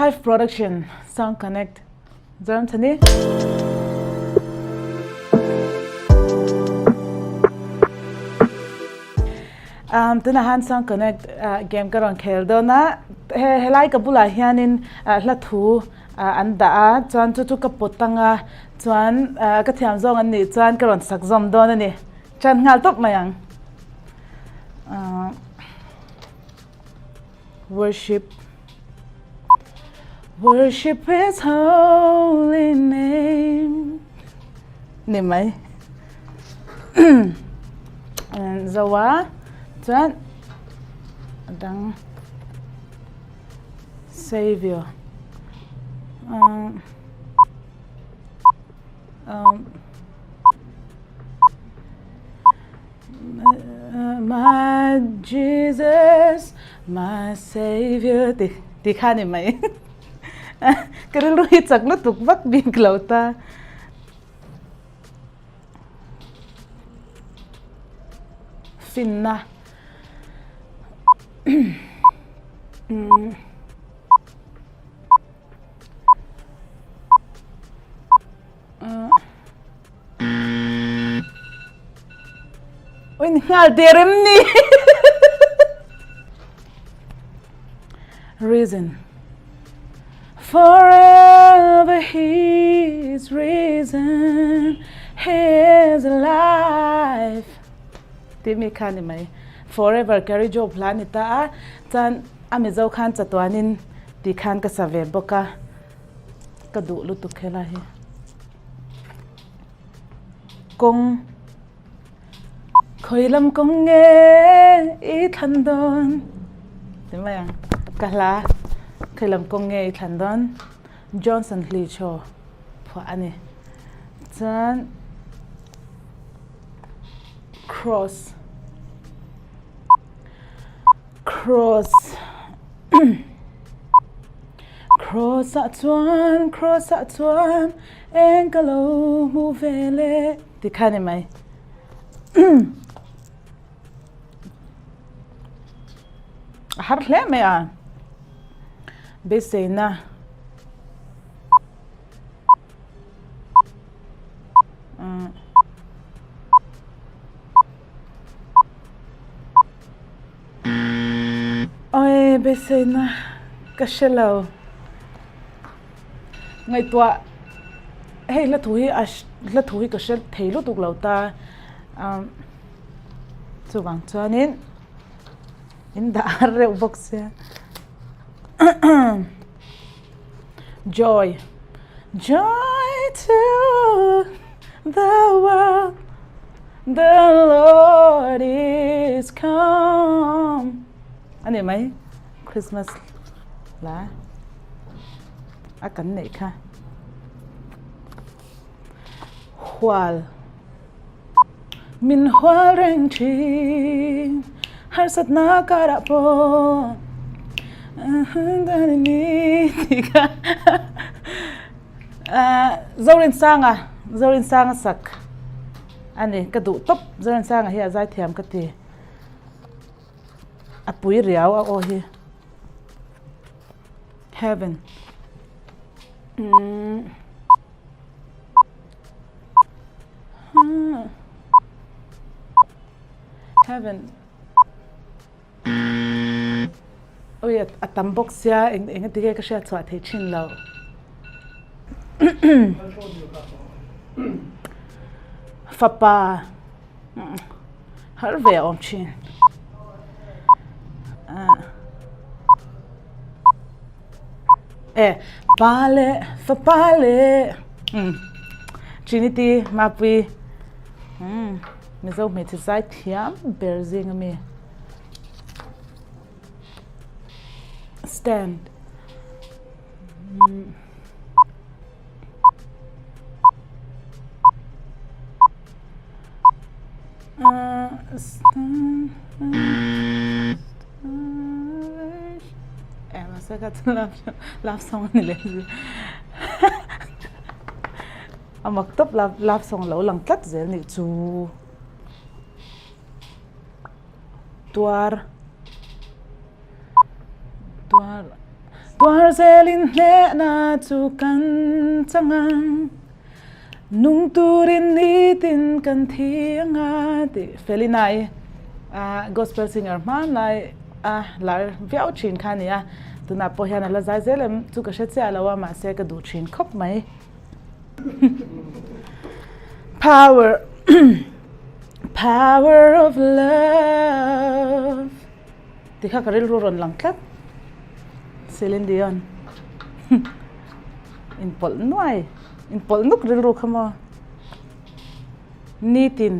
Hive Production Sound Connect Zoramchhani. Um, tunah han Sound Connect uh, game ka rawn khel dawn a. He helai ka bulah hianin uh, hla thu uh, an dah a, chuan chu chu ka pawt anga chuan uh, ka thiam zawng an nih chuan ka rawn sak zawm dawn a ni. Chan nghal tawp mai ang. Uh, worship Worship his holy name ni mai Zoa chuan dang Savior um, um, My Jesus, my Savior ti ti kha ni mai. Ka rilru hi chak lutuk vak bik lo ta. Finna. Oi ni nghal der em ni. Reason. Forever he is risen, he is alive. Ti mi kha ni mai. Forever Carrie Job hla ni ta a. Chuan a Mizo khan chatuanin ti khan ka sa ve bawk a. Ka duh lutuk helai hi. Kawng khawi lam kawng nge i thlan dawn ti mai ang ka hla khawi lam kawng nge i thlan dawn Johnson Hlichaw phuah a ni chuan cross Cross Cross ah chuan Cross ah chuan eng ka lo hmu ve le ti kha ni mai a har hle mai a beiseina Oi beiseina ka hre lo. Ngaihtuah hei hla thu hi a hla thu hi ka hre thei lutuk lo ta chuvang chuanin in dah har reuh bawk sia Joy Joy to the world The Lord is come a ni mai Christmas la a kan neih kha hual min hual reng thin harsatna karah pawh tih kha Zorinsanga Zorinsanga sak a ni ka duh tawp Zorinsanga hi a zaithiam ka ti a pui riau a aw hi heaven umm heaven. Ui a tam bawk sia eng eng ati nge ka hriat chhuah thei thin lo. Fapa har ve a awm thin. E pa le fapa le Trinity Mapui Mizo hmeichhe zai thiam ber zing ami. Stand. Love song ani leh a mak tawp love song lo lang tlat zel nih chu. Tuar tuar Tuar zelin hnehna chu kan chang ang, nung turin nitin kan thi ang a tih Felina-i gospel singer hmanlai a lar viau thin kha a ni a, tunah pawh hian a la zai zel em chu ka hre chiah lo a, mahse ka duh thin khawp mai. Power Power of love Ti kha ka rilru rawn lang tlat. Celine Dion inpawlh nuai inpawlh nuk rilru kha maw. Nitin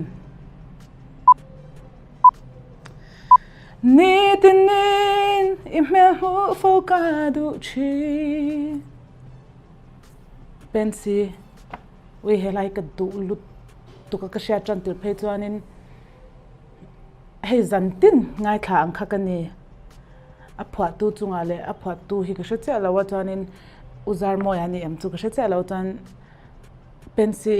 Nitinin i hmel hmuh fo ka duh thin. Pensi ui helai ka duh lutuk a ka hriat tan tir phei chuanin hei zan tin ngaithla ang kha ka ni. A phuahtu chungah leh a phuahtu hi ka hre chiah lo a chuanin u Zarmawia ni em chu ka hre chiah lo chuan Pensi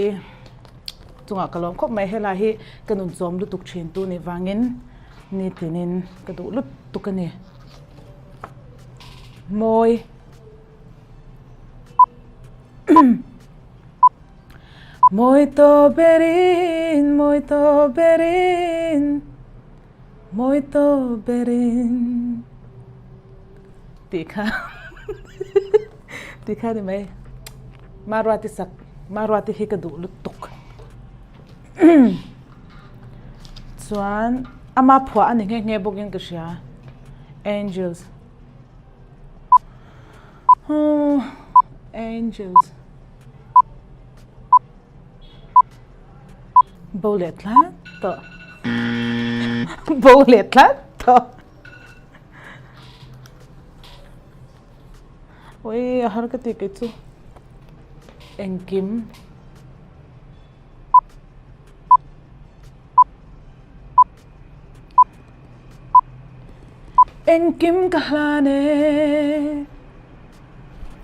chungah ka lawm khawp mai. Helai hi ka nun chawm lutuk thin tu nih vangin nitinin ka duh lutuk a ni. Mawi. Mawi tawh berin, mawi tawh berin, mawi tawh berin tih kha tih kha ni mai. Maruati sak, Maruati hi ka duh lutuk. Chuan ama phuah a ni nghe nghe bawkin ka hria, Angels. Angels Bo leh tlat tawh Bo leh tlat tawh Ui a har ka ti kei chu Engkim. Engkim ka hlan e.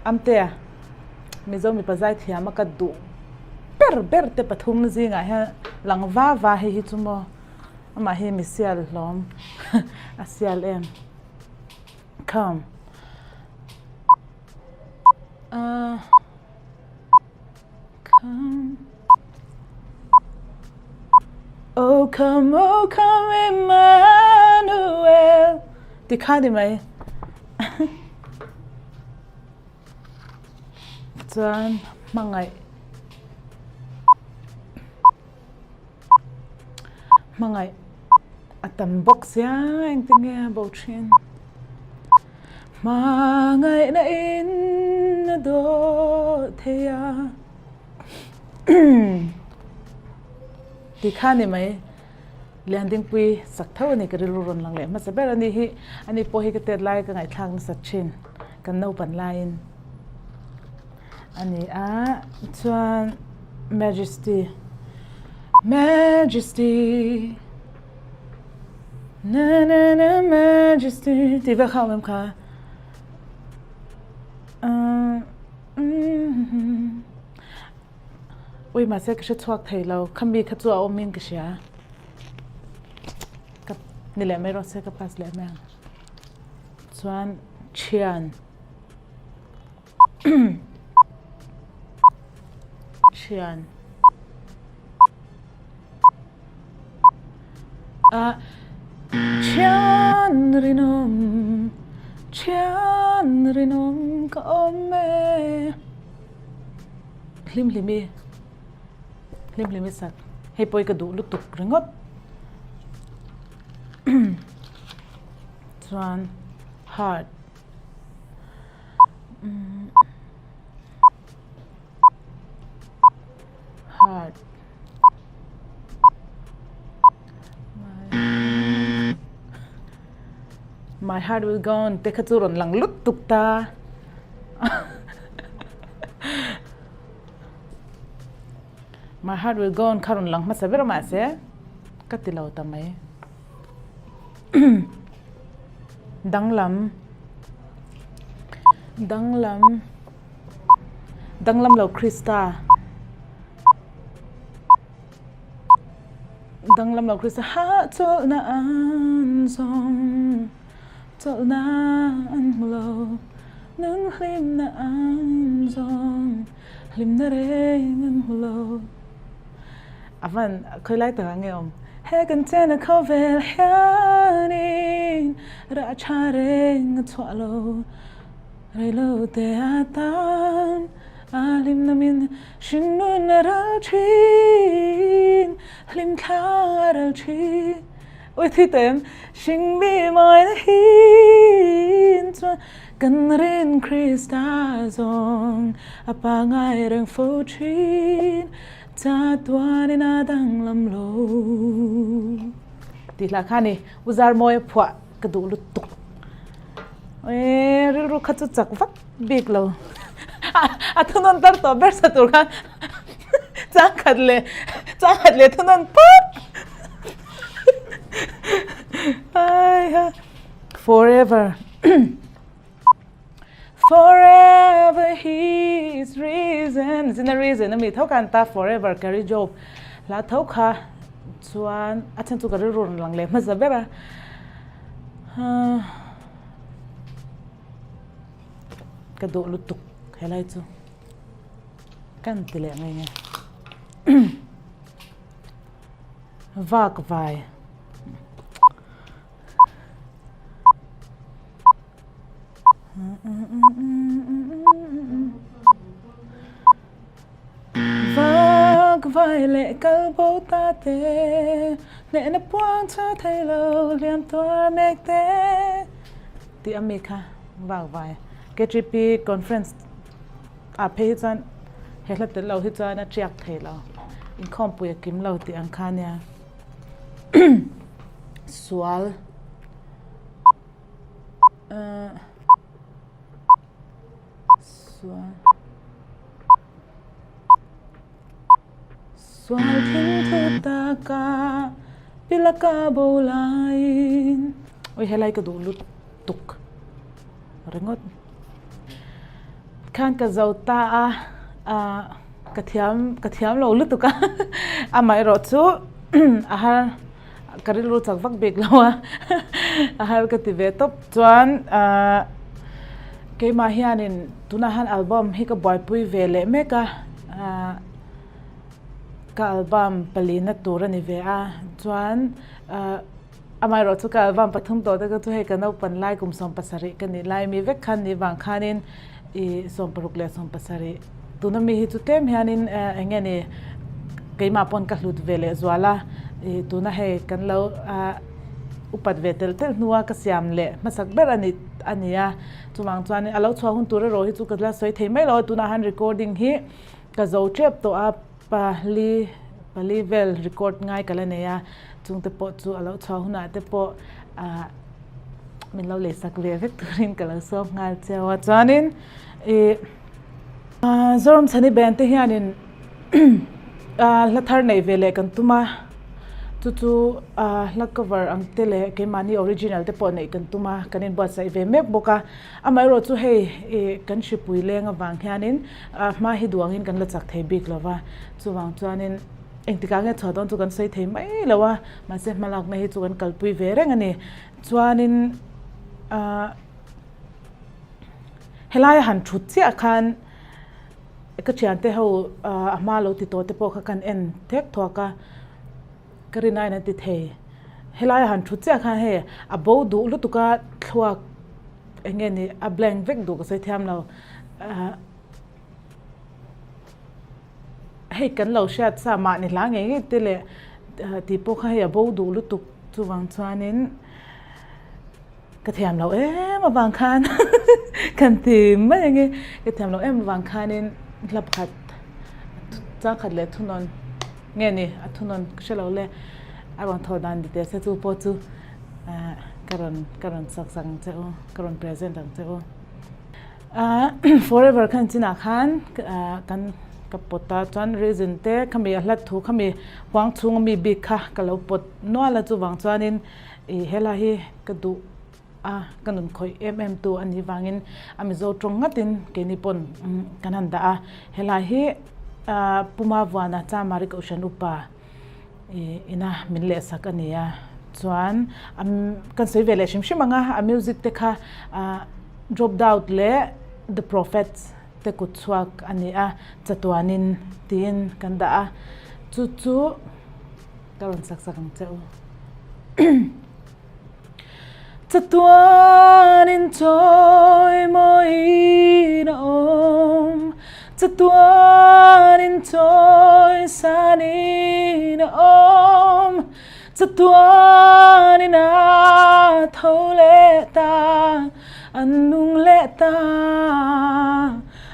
Amtea, Mizo mipa zaithiam a ka duh ber ber te pathum zingah hian lang va va hei hi chu maw amah hi mi sial hlawm a sial em. Come. Ahh. Come Oh come oh come Emmanuel Ti kha ni mai Chuan hmangaih Hmangaih a tam bawk sia engtin nge a bo thin. Hmangaihna in a dawh thei a Ti kha ni mai Liandingpui sak tho a ni ka rilru rawn lang leh hmasa ber a ni hi ani pawh hi ka tet lai ka ngaihthlak nasat thin kan naupan laiin a ni a chuan Majesty Majesty Na na na Majesty tih vel kha a awm em kha Ui mahse ka hre chhuak thei lo khami kha chu a awm in ka hria ka ni leh mai rawh se ka pass leh mai ang chuan thian. Thian a thian rinawm thian rinawm ka awm e hlim hlimi hlim hlimi sak hei pawh hi ka duh lutuk ringawt chuan heart. Heart My heart will go on te kha chu rawn lang lut tuk ta My heart will go on kha rawn lang hmasa ber mahse ka ti lo ta mai. Danglam Danglam Danglam lo Krista Danglam lo Krista Hahchawlhna an zawng Chawlhna an hmu lo. Nun hlimna an zawng, hlimna reng an hmu lo. A van khawi lai takah nge awm? He kan chena khawvel hianin rah tha reng a chhuah lo. Reilo te atan a hlimna min hringnun a ral thin, hlim thla a ral thin. Ui thi tem, hringmi mawina hin chuan kan rin Krista zawng a pangai reng fo thin, chatuanin a danglam lo. Tih hlah kha ni, U Zarmawia phuah ka duh lutuk. Ui rilru kha chu chak vak bik lo. A thunawn tar tawh ber sa tur khan changkhat leh changkhat leh thunawn pawp. Forever Forever he is risen Zina risen ami tho khan ta forever Carrie Job hla tho kha chuan a chhan chu ka rilru rawn lang leh hmasa ber a. Ka duh lutuk helai chu kan ti leh mai nge vak vai. Vak vai leh kal bo ta te, hnehna puang chhuah thei lo hliam tuar mek te tih a mi kha vak vai. KTP conference ah phei hi chuan he hla tel lo hi chuan a tiak thei lo, inkhawmpui a kim lo tih ang kha nia. Sual. Sual Sual thing thu taka pilaka bo laiin Ui helai ka duh lutuk ringawt khan ka zo ta a ah ka thiam ka thiam lo lutuk a amaherawh chu a har ka rilru chak vak bik lo a a har ka ti ve tawp chuan ahh keimah hianin tunah hian album hi ka buaipui ve leh mek a ahh ka album palina tur a ni ve a chuan ahh amaherawh chu ka album pathum tawh te kha chu hei ka naupan lai kum 17 ka nih lai mi vek khan nih vang khanin ih 16 leh 17 tuna mi hi chu tlem hianin eh eng nge ni keimah pawn ka hlut ve leh zual a ih tuna hei kan lo ah upat ve telh telh hnua ka siam leh hmasak ber a ni a ni a chuvang chuanin a lo chhuah hun tur erawh hi chu ka la sawi thei mai lo a tunah han recording hi ka zo tep tawh a pali pali vel record ngai ka la nei a chungte pawh chu a lo chhuah hunah te pawh ah min lo lei sak ve vek turin ka lo sawm nghal cheu a chuanin ih Zoramchhani band te hianin hla thar neih ve leh kan tum a chu chu hla cover ang te leh keimahni original te pawh neih kan tum a kan inbuatsaih ve mek bawk a amaherawh chu hei ih kan hripui leng avang hianin hma hi duh angin kan la chak thei bik lo va chuvang chuanin engtikah nge chhuah dawn chu kan sawi thei mai lo a mahse hmalakna hi chu kan kalpui ve reng a ni chuanin ah. Helaia han thut chiah khan ka thiante ho a hma lo ti tawh te pawh kha kan en thek thuak a, ka rin aiin an ti thei. Helaia han thut chiah khan hei a bo duh lutuk a thluak eng nge ni a blank vek duh ka sawi thiam lo. Hei kan lo hriat sa mahni hla ngei ngei te leh tih pawh kha hei a bo duh lutuk chuvang chuanin. Ka thiam loh em avang khan kan ti mai ang e, ka thiam loh em avang khanin hla pakhat changkhat leh thunawn nge ni a thunawn ka hre lo le a rawn thawh dan ni teh se chu pawh chu ka rawn ka rawn sak sak ang che u ka rawn present ang che u. Forever khan chinah khan kan ka pawt a chuan reason te khami a hla thu khami huang chhunga mi bik kha ka lo pawt nual a chuvang chuanin Ih helai hi ka duh a, ka nun khawih em em tu a nih vangin a Mizo tawng ngatin keini pawn kan han dah a. Helai hi Puma Vuana Chamari Kohhran Upa ih ina min lehsak a ni a. Chuan kan sawi ve leh hrim hrim ang a, a music te kha drop down leh. The Prophets te kut chhuak a ni a, chatuanin tiin kan dah a, chu chu ka rawn sak sak ang che u. Chatuanin chawimawiin a awm, chatuanin chawisanin a awm, chatuanin a tho leh ta, a nung leh ta,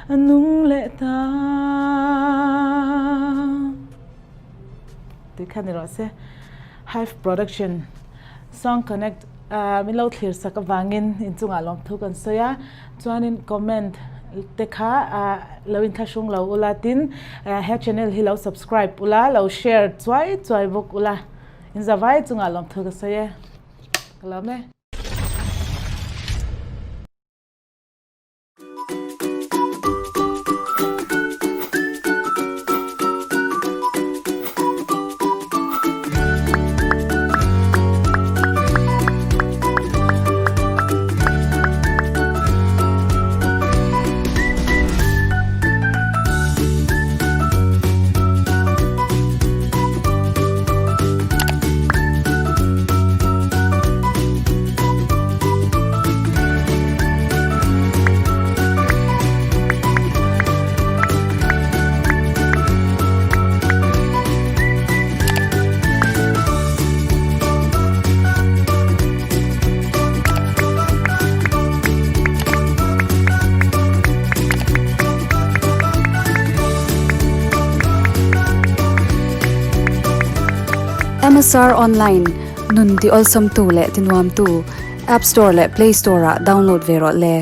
a nung leh ta. Tih kha ni rawh se. Hive Production Song Connect min lo thlir sak avangin inchungah lawmthu kan sawi a, chuanin comment te kha lo inthlahrung lo ula tin he channel hi lo subscribe ula, lo share chuai chuai bawk ula, inzavai chungah lawmthu ka sawi e. Ka lawm e. MSR Online nun ti awlsam tu leh ti nuam tu App Store leh Play Store ah download ve rawh le.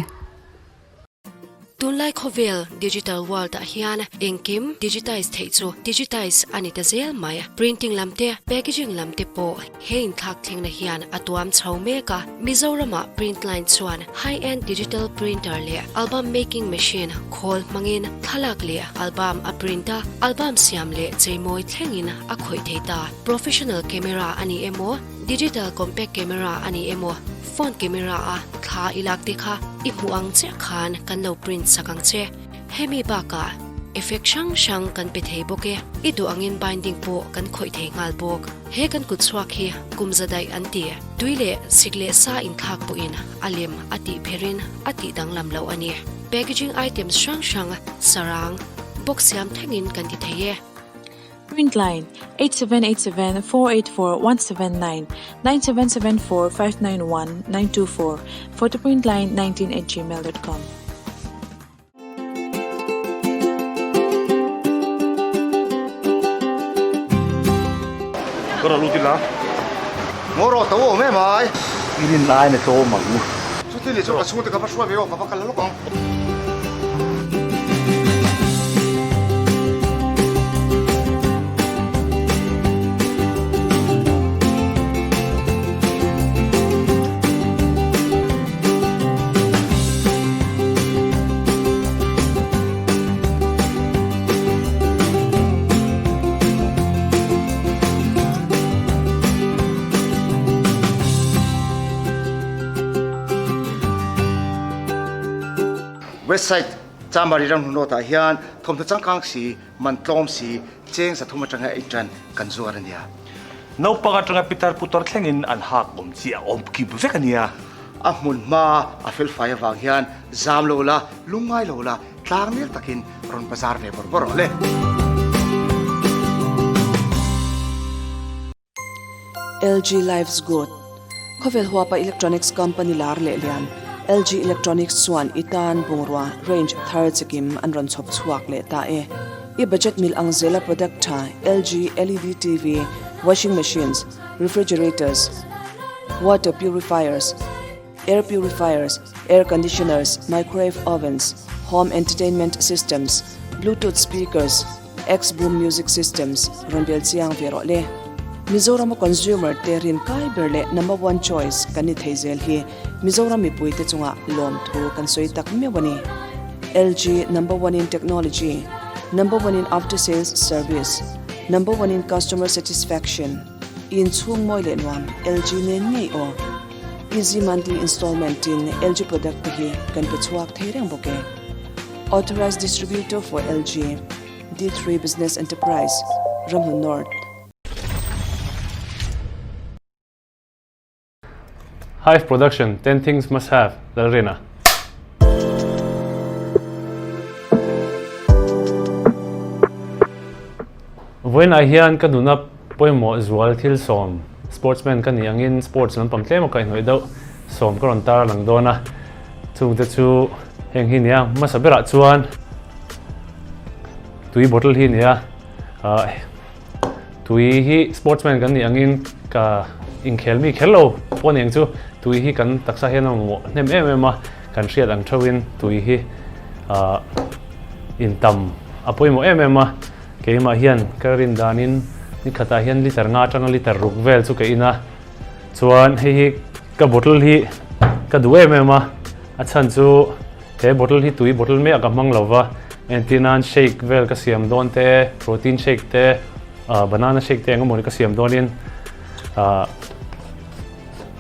Tunlai khawvel digital world ah hian engkim digitize theih chu digitize a ni ta zel mai. Printing lam te, packaging lam te pawh he inthlak thlengna hian a tuam chho mek a. Mizoram ah print line chuan high end digital printer leh album making machine khawl hmangin thlalak leh album a print a, album siam leh cheimawi thlengin a khawih thei ta. Professional camera a ni emaw, Digital compact camera a ni emaw, phone camera a thla i lak te kha i hmuh ang chiah khan kan lo print sak ang che. Hemi bakah effect hrang hrang kan pe thei bawk e. I duh angin binding pawh kan khawih thei nghal bawk. He kan kut chhuak hi kum za daih an ti. Tui leh sik leh sa inthlak pawhin a lem a tih pherin a tih danglam loh a ni. Packaging items hrang hrang sarang, box siam thlengin kan ti thei e. Printline, 8787 484 179 9774 591 924 photoprintline 19 at gmail dot com. Ka rawn lut ila. Ngaw rawh to awm em ai. I rin lai na tlawm ang u. Chuti leh chuan ka chhungte ka va hruai ve aw, ka va kal lawk ang. Westside Chamari ram hnu nawtah hian thawmhnaw changkang si, man tlawm si, cheng 300 atanga ei tan kan zuar a nia. Naupang atanga pitar putar thlengin an hak awm chi a awm kip vek a nia. A hmun hma a felfai avang hian zam lo la, lungngai lo la, tlang nel takin rawn bazar ve bawrh bawrh rawh le. LG Life's Good, Khawvel huapa electronics company lar leh lian, LG Electronics chuan i tan bungrua range thar chikim an rawn chhawp chhuak leh ta e. I budget mil ang zela product tha LG LED TV, washing machines, refrigerators, water purifiers, air purifiers, air conditioners, microwave ovens, home entertainment systems, bluetooth speakers, X-Boom Music Systems rawn bel chiang ve rawh le. Mizorama consumer te rin kai ber leh number one choice kan ni thei zel hi Mizoram mipui te chungah lawmthu kan sawi tak meuh a ni. LG number one in technology, number one in after sales service, number one in customer satisfaction, inchhung mawi leh nuam LG nen ngei aw. Easy monthly installment in LG product te hi kan pe chhuak thei reng bawk e. Authorized Distributor for LG, D3 Business Enterprise, Ramhlun North. Hive Production, Ten Things Must Have, Lalrina. Vawiinah hian ka nuna pawimawh zual thil sawm, sportsman ka nih angin sports lampang tlem a kaihhnawih deuh sawm ka rawn tar lang dawn a, chungte chu heng hi nia hmasa berah chuan tui bottle hi nia ah tui hi sportsman kan nih angin ka inkhel mi kher lo pawh aniang chu tui hi kan taksa hian a mamawh hnem em em a kan hriat ang theuhin tui hi ah intam a pawimawh em em a. Keimah hian ka rin danin ni khatah hian liter nga atanga liter ruk vel chu ka in a, chuan hei hi ka bottle hi ka duh em em a, a chhan chu he bottle hi tui bottle maiah ka hmang lo va, entir nan shake vel ka siam dawn te, protein shake te, ah banana shake te eng emaw ni ka siam dawnin ah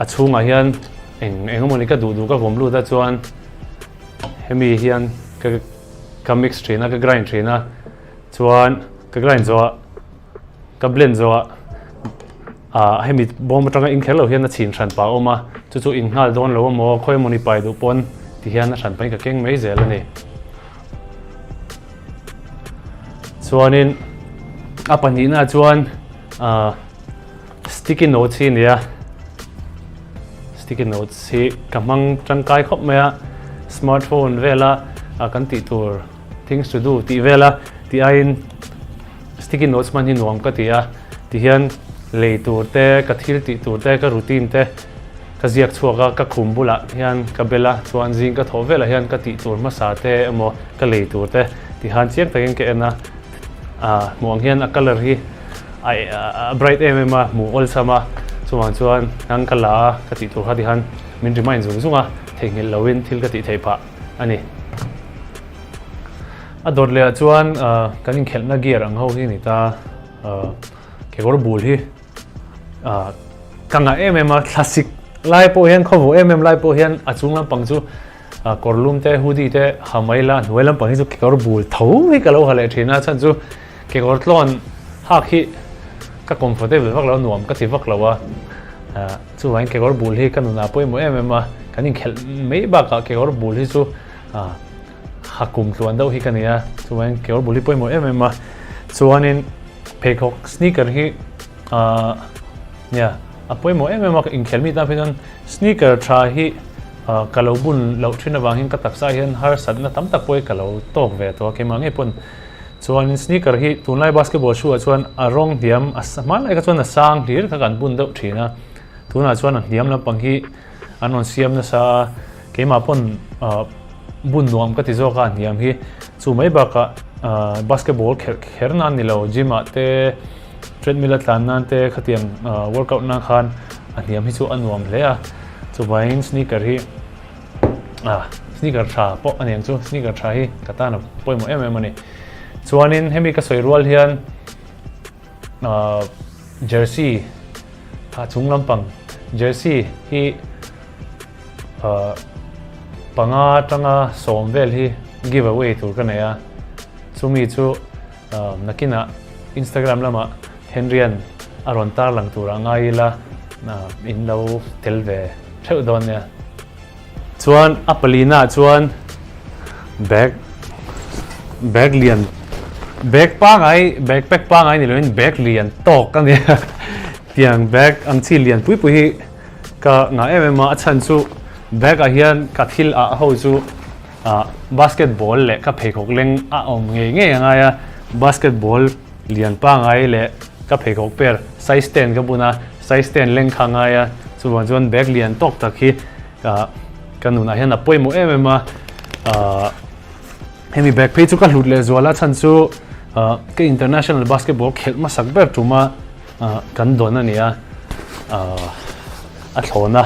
a chhungah hian eng eng emaw ni ka duh duh ka vawm lut a chuan hemi hian ka. Ka mix thin a, ka grind thin a, chuan ka grind zawh ah ka blend zawh ah ah hemi bawm atanga in kher lo hian a chhin hran pah a awm a, chu chu in nghal dawn lo emaw khawi emawni pai duh pawn ti hian a hran pahin ka keng mai zel a ni. Chuanin a pahnihna chuan ah sticky notes hi a ni a, sticky notes hi ka hmang tangkai khawp mai a, smartphone vela kan tih tur things to do tih vela tih aiin sticky notes hman hi nuam ka ti a, tihian lei tur te ka thil tih tur te ka routine te ka ziak chhuak a, ka khum bulah hian ka bel a, chuan zing ka thawh velah hian ka tih tur hmasa te emaw ka lei tur te tihan chiang takin ka en a, hmuh ang hian a colour hi a bright em em a hmuh awlsam a chuvang chuan nang ka la a ka tih tur kha ti khan min remind zung zung a theihnghilh lo in thil ka tih theih phah a ni. A dawt leh ah chuan kan inkhelhna gear ang ho hi a ni ta kekawr bul hi ka ngah em em a thlasik lai pawh hian khawvawh em em lai pawh hian a chung lampang chu kawr lum te hoodie te ha mai la hnuai lampang hi chu kekawr bul tho hi ka lo ha leh thin a chhan chu Kekawr tlawn hak hi ka comfortable vak lo a, nuam ka ti vak lo a, chuvangin kekawr bul hi ka nunah pawimawh em em a, kan inkhelh mai bakah kekawr bul hi chu ha kum tluan deuh hi ka ni a, chuvangin kekawr bul hi pawimawh em em a, chuanin pheikhawk sneaker hi nia a pawimawh em em a, inkhelh mi tan phei chuan sneaker tha hi ka lo bun loh thin avangin ka taksa hian harsatna tam tak pawh hi ka lo tawk ve tawh a, keimah ngei pawn Chuanin sneaker hi tunlai basketball shoe ah chuan a rawng hniam a hmanlai kha chuan a sang hlir kha kan bun deuh thin a, tunah chuan a hniam lampang hi an rawn siam nasa a, keimah pawn ah bun nuam ka ti zawk a a hniam hi, chu mai bakah ah basketball kherh kher nan ni lo gym ah te treadmill a tlan nan te khatiang ah workout nan khan a hniam hi chu a nuam hle a, chuvangin sneaker hi. Ah, sneaker tha pawh a ni ang chu, sneaker tha hi ka tan a pawimawh em em a ni. Chuanin hemi ka sawi rual hian ah jersey a chung lampang jersey hi ah panga atanga sawm vel hi give away tur ka nei a, chumi chu ah nakinah Instagram lamah Henryan a rawn tarlang turah ngai ila ah in lo tel ve theuh dawn nia. Chuan a palina ah chuan bag bag lian bag pangai bag pack pangai ni loin bag lian tawk a nia tiang bag ang chi lian pui pui hi ka ngah em em a a chhan chu bag ah hian ka thil ah ho chu ah basketball leh ka pheikhawk leng a awm ngei ngei a ngai a basketball lian pangai leh ka pheikhawk per size ten ka bun a size ten leng kha a ngai a chuvang chuan bag lian tawk tak hi ah ka nunah hian a pawimawh em em a ah hemi bag phei chu ka hlut leh zual a chhan chu ah ka international basketball khelh hmasak ber tuma ah kan dawn a ni a ah a thlawna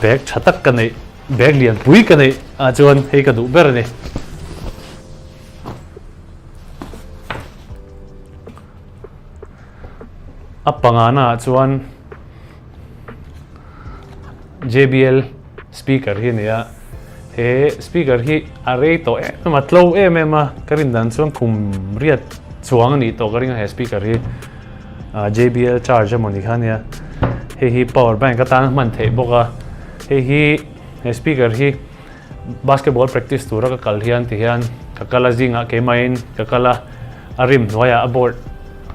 bag tha tak ka neih bag lian pui ka neih ah chuan hei ka duh ber a ni. A pangana ah chuan JBL speaker hi a ni a. He speaker hi a rei tawh em em a, tlo em em a, ka rin dan chuan kum riat chuang a nih tawh ka ring a he speaker hi JBL charge emaw ni kha ania. Hei hi power bank atan a hman theih bawk a, hei hi he speaker hi basketball practice tura ka kal hian ti hian ka kal a zingah keimahin ka kal a, a rim hnuaiah a board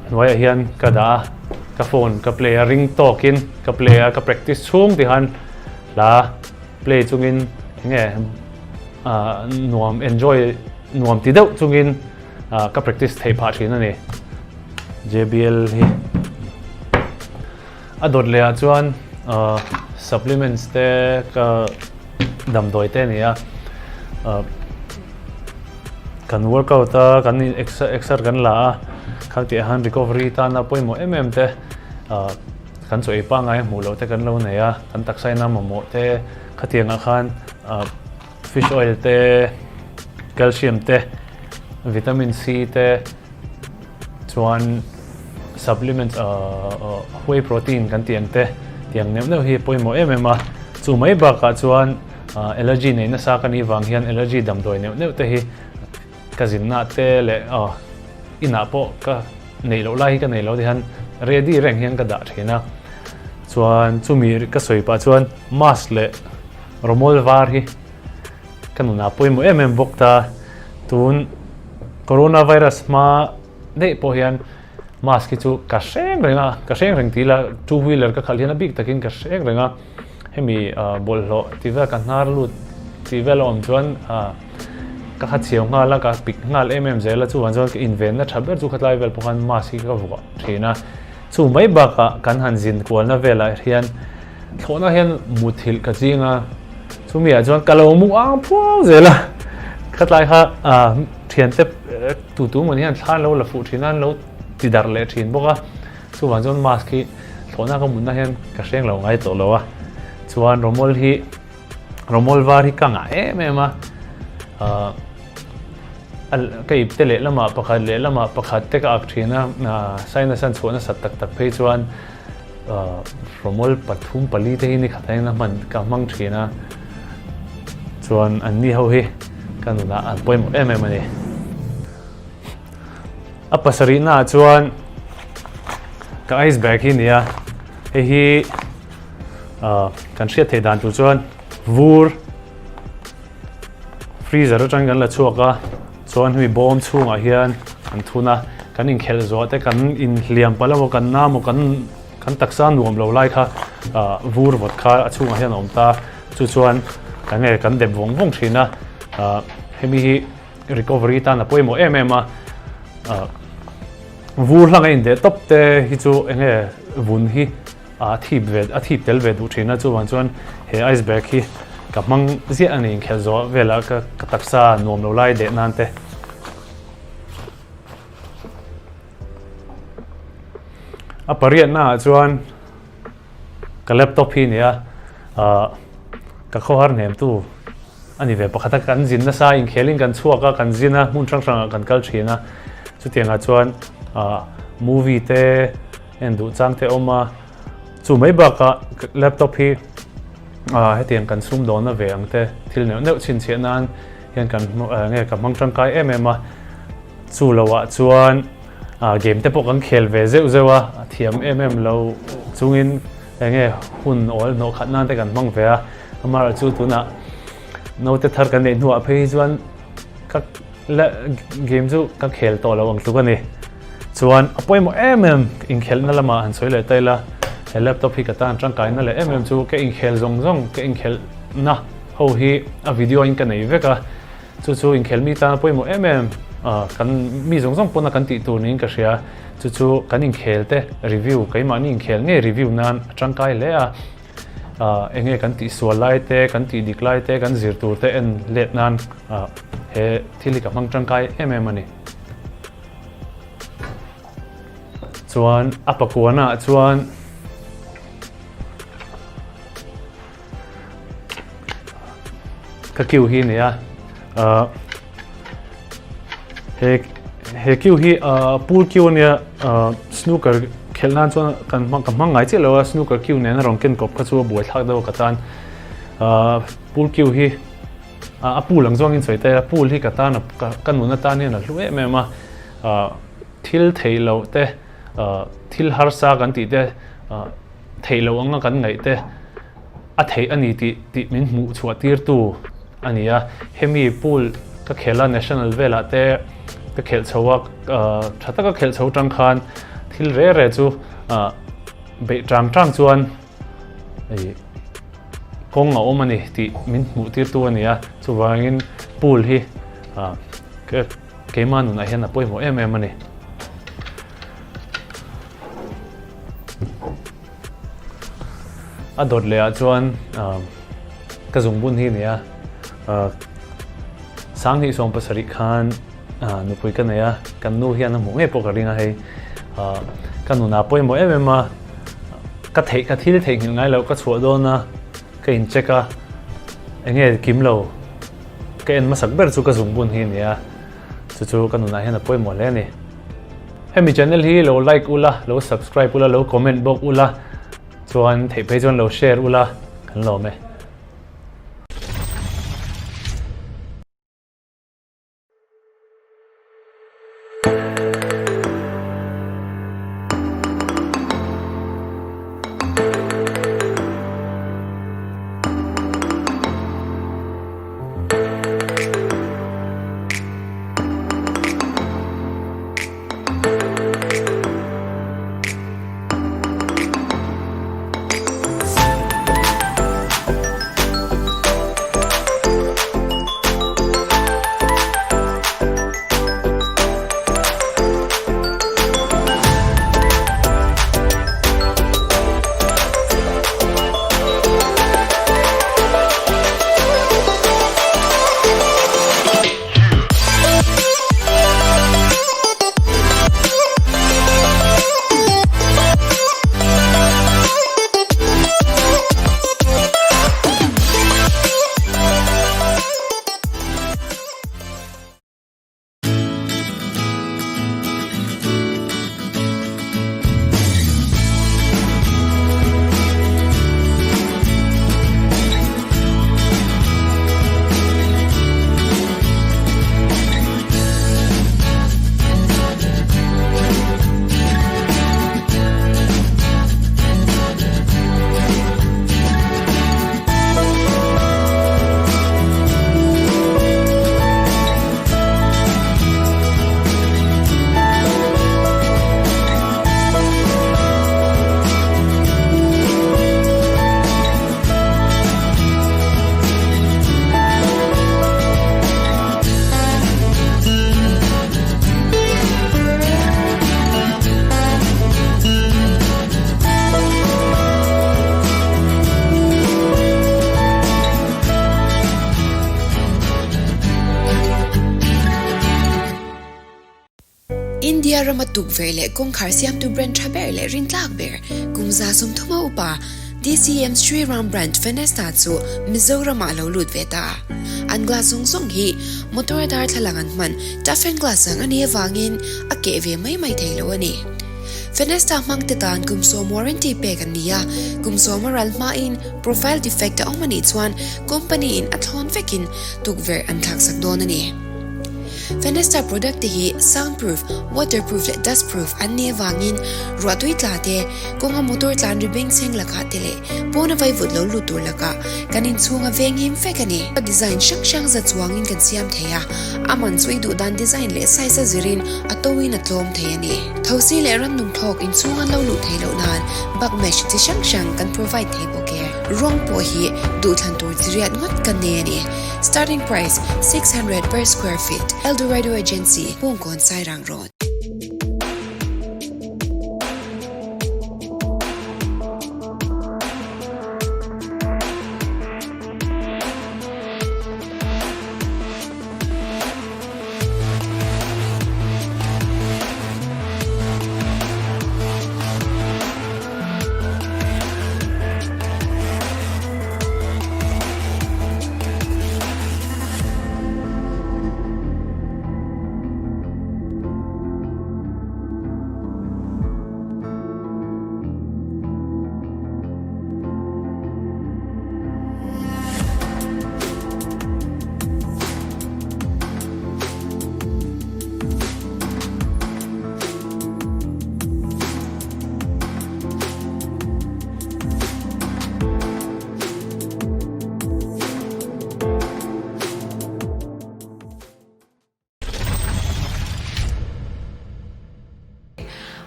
hnuaiah hian ka dah a, ka phone ka play a ring tawkin ka play a ka practice chhung ti khan hla Play chungin enge nuam enjoy nuam ti deuh chungin ka practice thei phah thin a ni. JBL hi a dawt leh ah chuan supplements te ka damdawi te a ni a, kan workout a kan exer kan la a kha tih ah hian recovery tana pawimawh em em te. Kan chaw ei pangngai a hmuh loh te kan lo nei a, kan taksa ina mamawh te khatiangah khan fish oil te, calcium te, vitamin C te chuan supplements whey protein kan tih ang te tiang neuh neuh hi pawimawh em em a. Chu mai bakah chuan allergy nei nasa ka nih vang hian allergy damdawi neuh neuh te hi Ka zinna te leh inah pawh ka neih loh lai hi ka nei lo tihian ready reng hian ka dah thin a. Chuan chumi ka sawi pah chuan mask leh rawmawl var hi ka nunah pawimawh em em bawk ta. Tun coronavirus hma daih pawh hian mask hi chu ka hreng reng a, ka hreng reng tih ila two wheeler ka khalh hian a bik takin ka hreng reng a. Hemi bawlhhlawh tih vel ka hnar lut tih vel a awm chuan ka kha chhiau nghal a, ka pik nghal em em zel a, chuvang chuan ka invenna tha ber chu khatlai vel pawh khan mask hi ka vuah thin a. Chu mai bakah kan han zin kualna velah hian thlawhna hian muthilh ka ching a, chumi ah chuan ka lo mu ang phuau zel a, khatlai kha thiante tutu mawni hian thla an lo la fuh thin a, an lo ti darh leh thin bawk a. Chuvang chuan mask hi thlawhna ka mutna hian ka hreng lo ngai tawh lo a, chuan rawmawl hi rawmawl var hi ka ngah em em a, ahh ka ip te lehlamah pakhat lehlamah pakhat te ka ak thin a, sinus an chhuah nasat tak tak phei chuan ahh rawmawl pathum pali te hi ni khat hian a hman ka hmang thin a, chuan an ni ho hi ka nunah an pawimawh em em a ni. A pasarihna ah chuan ka ice bag hi a ni a, hei hi ah kan hriat theih dan tur chuan vur freezer atangin kan la chhuak a, chuan hemi bawm chhungah hian kan thun a, kan inkhelh zawh te kan inhliam palh emaw kan na emaw kan kan taksa nuam lo lai kha ah vur vawt kha a chhungah hian a awm ta, chu chuan eng nge kan dep vawng vawng thin a, ah hemi hi. Recovery tan a pawimawh em em a, vur hlang a indeh tawp te hi chu eng nge vun hi a thip ve a thip tel ve duh thin a, chuvang chuan he ice bag hi ka hmang ziah a ni inkhelh zawh velah ka ka taksa nuam lo lai deh nan te. A pariatna ah chuan Ka laptop hi nia ka khawhar hnemtu a ni ve pakhat a, kan zin nasa inkhelin kan chhuak a, kan zin a, hmun hrang hrangah kan kal thin a, chutiangah chuan movie te en duh chang te awm a, chu mai bakah laptop hi hetiang kan sumdawnna ve ang te thil neuh neuh chhinchhiah nan hian kan nge ka hmang tangkai em em a. Chu lo ah chuan game te pawh kan khel ve zeuh zeuh a, a thiam em em lo chungin enge hun awl hnawh khat nan te kan hmang ve a, amaherawh chu tunah naute thar kan neih hnuah phei hi chuan ka game chu ka khel tawh lo ang tluk a ni. Chuan a pawimawh em em inkhelhna lamah han sawi leh ta ila, he laptop hi ka tan tangkaina leh em em chu ka inkhel zawng zawng ka inkhelhna ho hi a video in ka nei vek a, Chu chu inkhelh mi tana pawimawh em em kan mi zawng zawng pawna kan tih tur niin ka hria. Chu chu kan inkhel te review, keimahni inkhel ngei review nan a tangkai hle a. Eng nge kan tihsual lai te, kan tih dik lai te, kan zir tur te en let nan he thil hi ka hmang tangkai em em a ni. Chuan a pakuana ah chuan. Ka queue hi nia ahh he he queue hi ahh pool queue ania ahh snooker khelh nan chuan kan hmang ka hmang ngai chiah lo a snooker queue nen a rawn ken kawp kha chu a buai thlak deuh a ka tan ahh pool queue hi. A pool ang zawngin sawi ta ila, pool hi ka tan a ka nun atan hian a hlu em em a, thil theih loh te, thil harsa kan tih te, theih loh anga kan ngaih te a theih a ni tih tih min hmuh chhuah tirtu a ni a. Hemi pool ka khelh a national velah te ka khelh chho a, tha taka khelh chho tang khan thil re re chu beih tang tang chuan kawng a awm a ni tih min hmuh tirtu a ni a, chuvangin pool hi keimah nunah hian a pawimawh em em a ni. A dawt leh ah chuan ka zungbun hi a ni a, Sanghnih 70 khan nupui ka nei a, kan nu hian a hmuh ngei pawh ka ring a hei ka nunah pawimawh em em a, ka theih ka thil theihnghilh ngai loh ka chhuah dawn a, ka in check a, eng nge kim lo ka en hmasak ber chu ka zungbun hi a ni a, chu chu ka nunah hian a pawimawh hle a ni. Hemi channel hi lo like ula, lo subscribe ula, lo comment bawk ula, chuan theih phei chuan lo share ula kan lawm e. India rama tukverh leh kawngkhar siamtu brand tha ber leh rintlak ber kum 30 a upa DCM Sri Ram brand Fenesta chu Mizoramah a lo lut ve ta. An glass zawng zawng hi motor darthlalang an hman toughen glass ang a nih avangin a keh ve mai mai thei lo a ni. Fenesta hmangte tan kum sawm warranty pek an ni a, kum sawm a ral hmain profile defect a awm a nih chuan company in a thlawn vekin tukverh an thlaksak dawn a ni. Fenesta product te hi soundproof, waterproof leh dustproof an nih avangin ruahtui tla te, kawnga motor tlan ri bengchheng lakah te leh pawna vaivut lo lut tur lakah kan inchhunga veng him vek a ni. Design hrang hrang za chuangin kan siam thei a, a man chu i duh dan design leh size a zirin a toin a tlawm thei a ni. Thosi leh rannung thlawk inchhung an lo luh theih loh nan bug mesh chi hrang hrang kan provide thei bawk e. Rawng pawh hi duhthlan tur chi riat ngawt kan nei a ni. Starting price, 600 per square feet, Eldorado Agency, Bungkawn Sairang Road.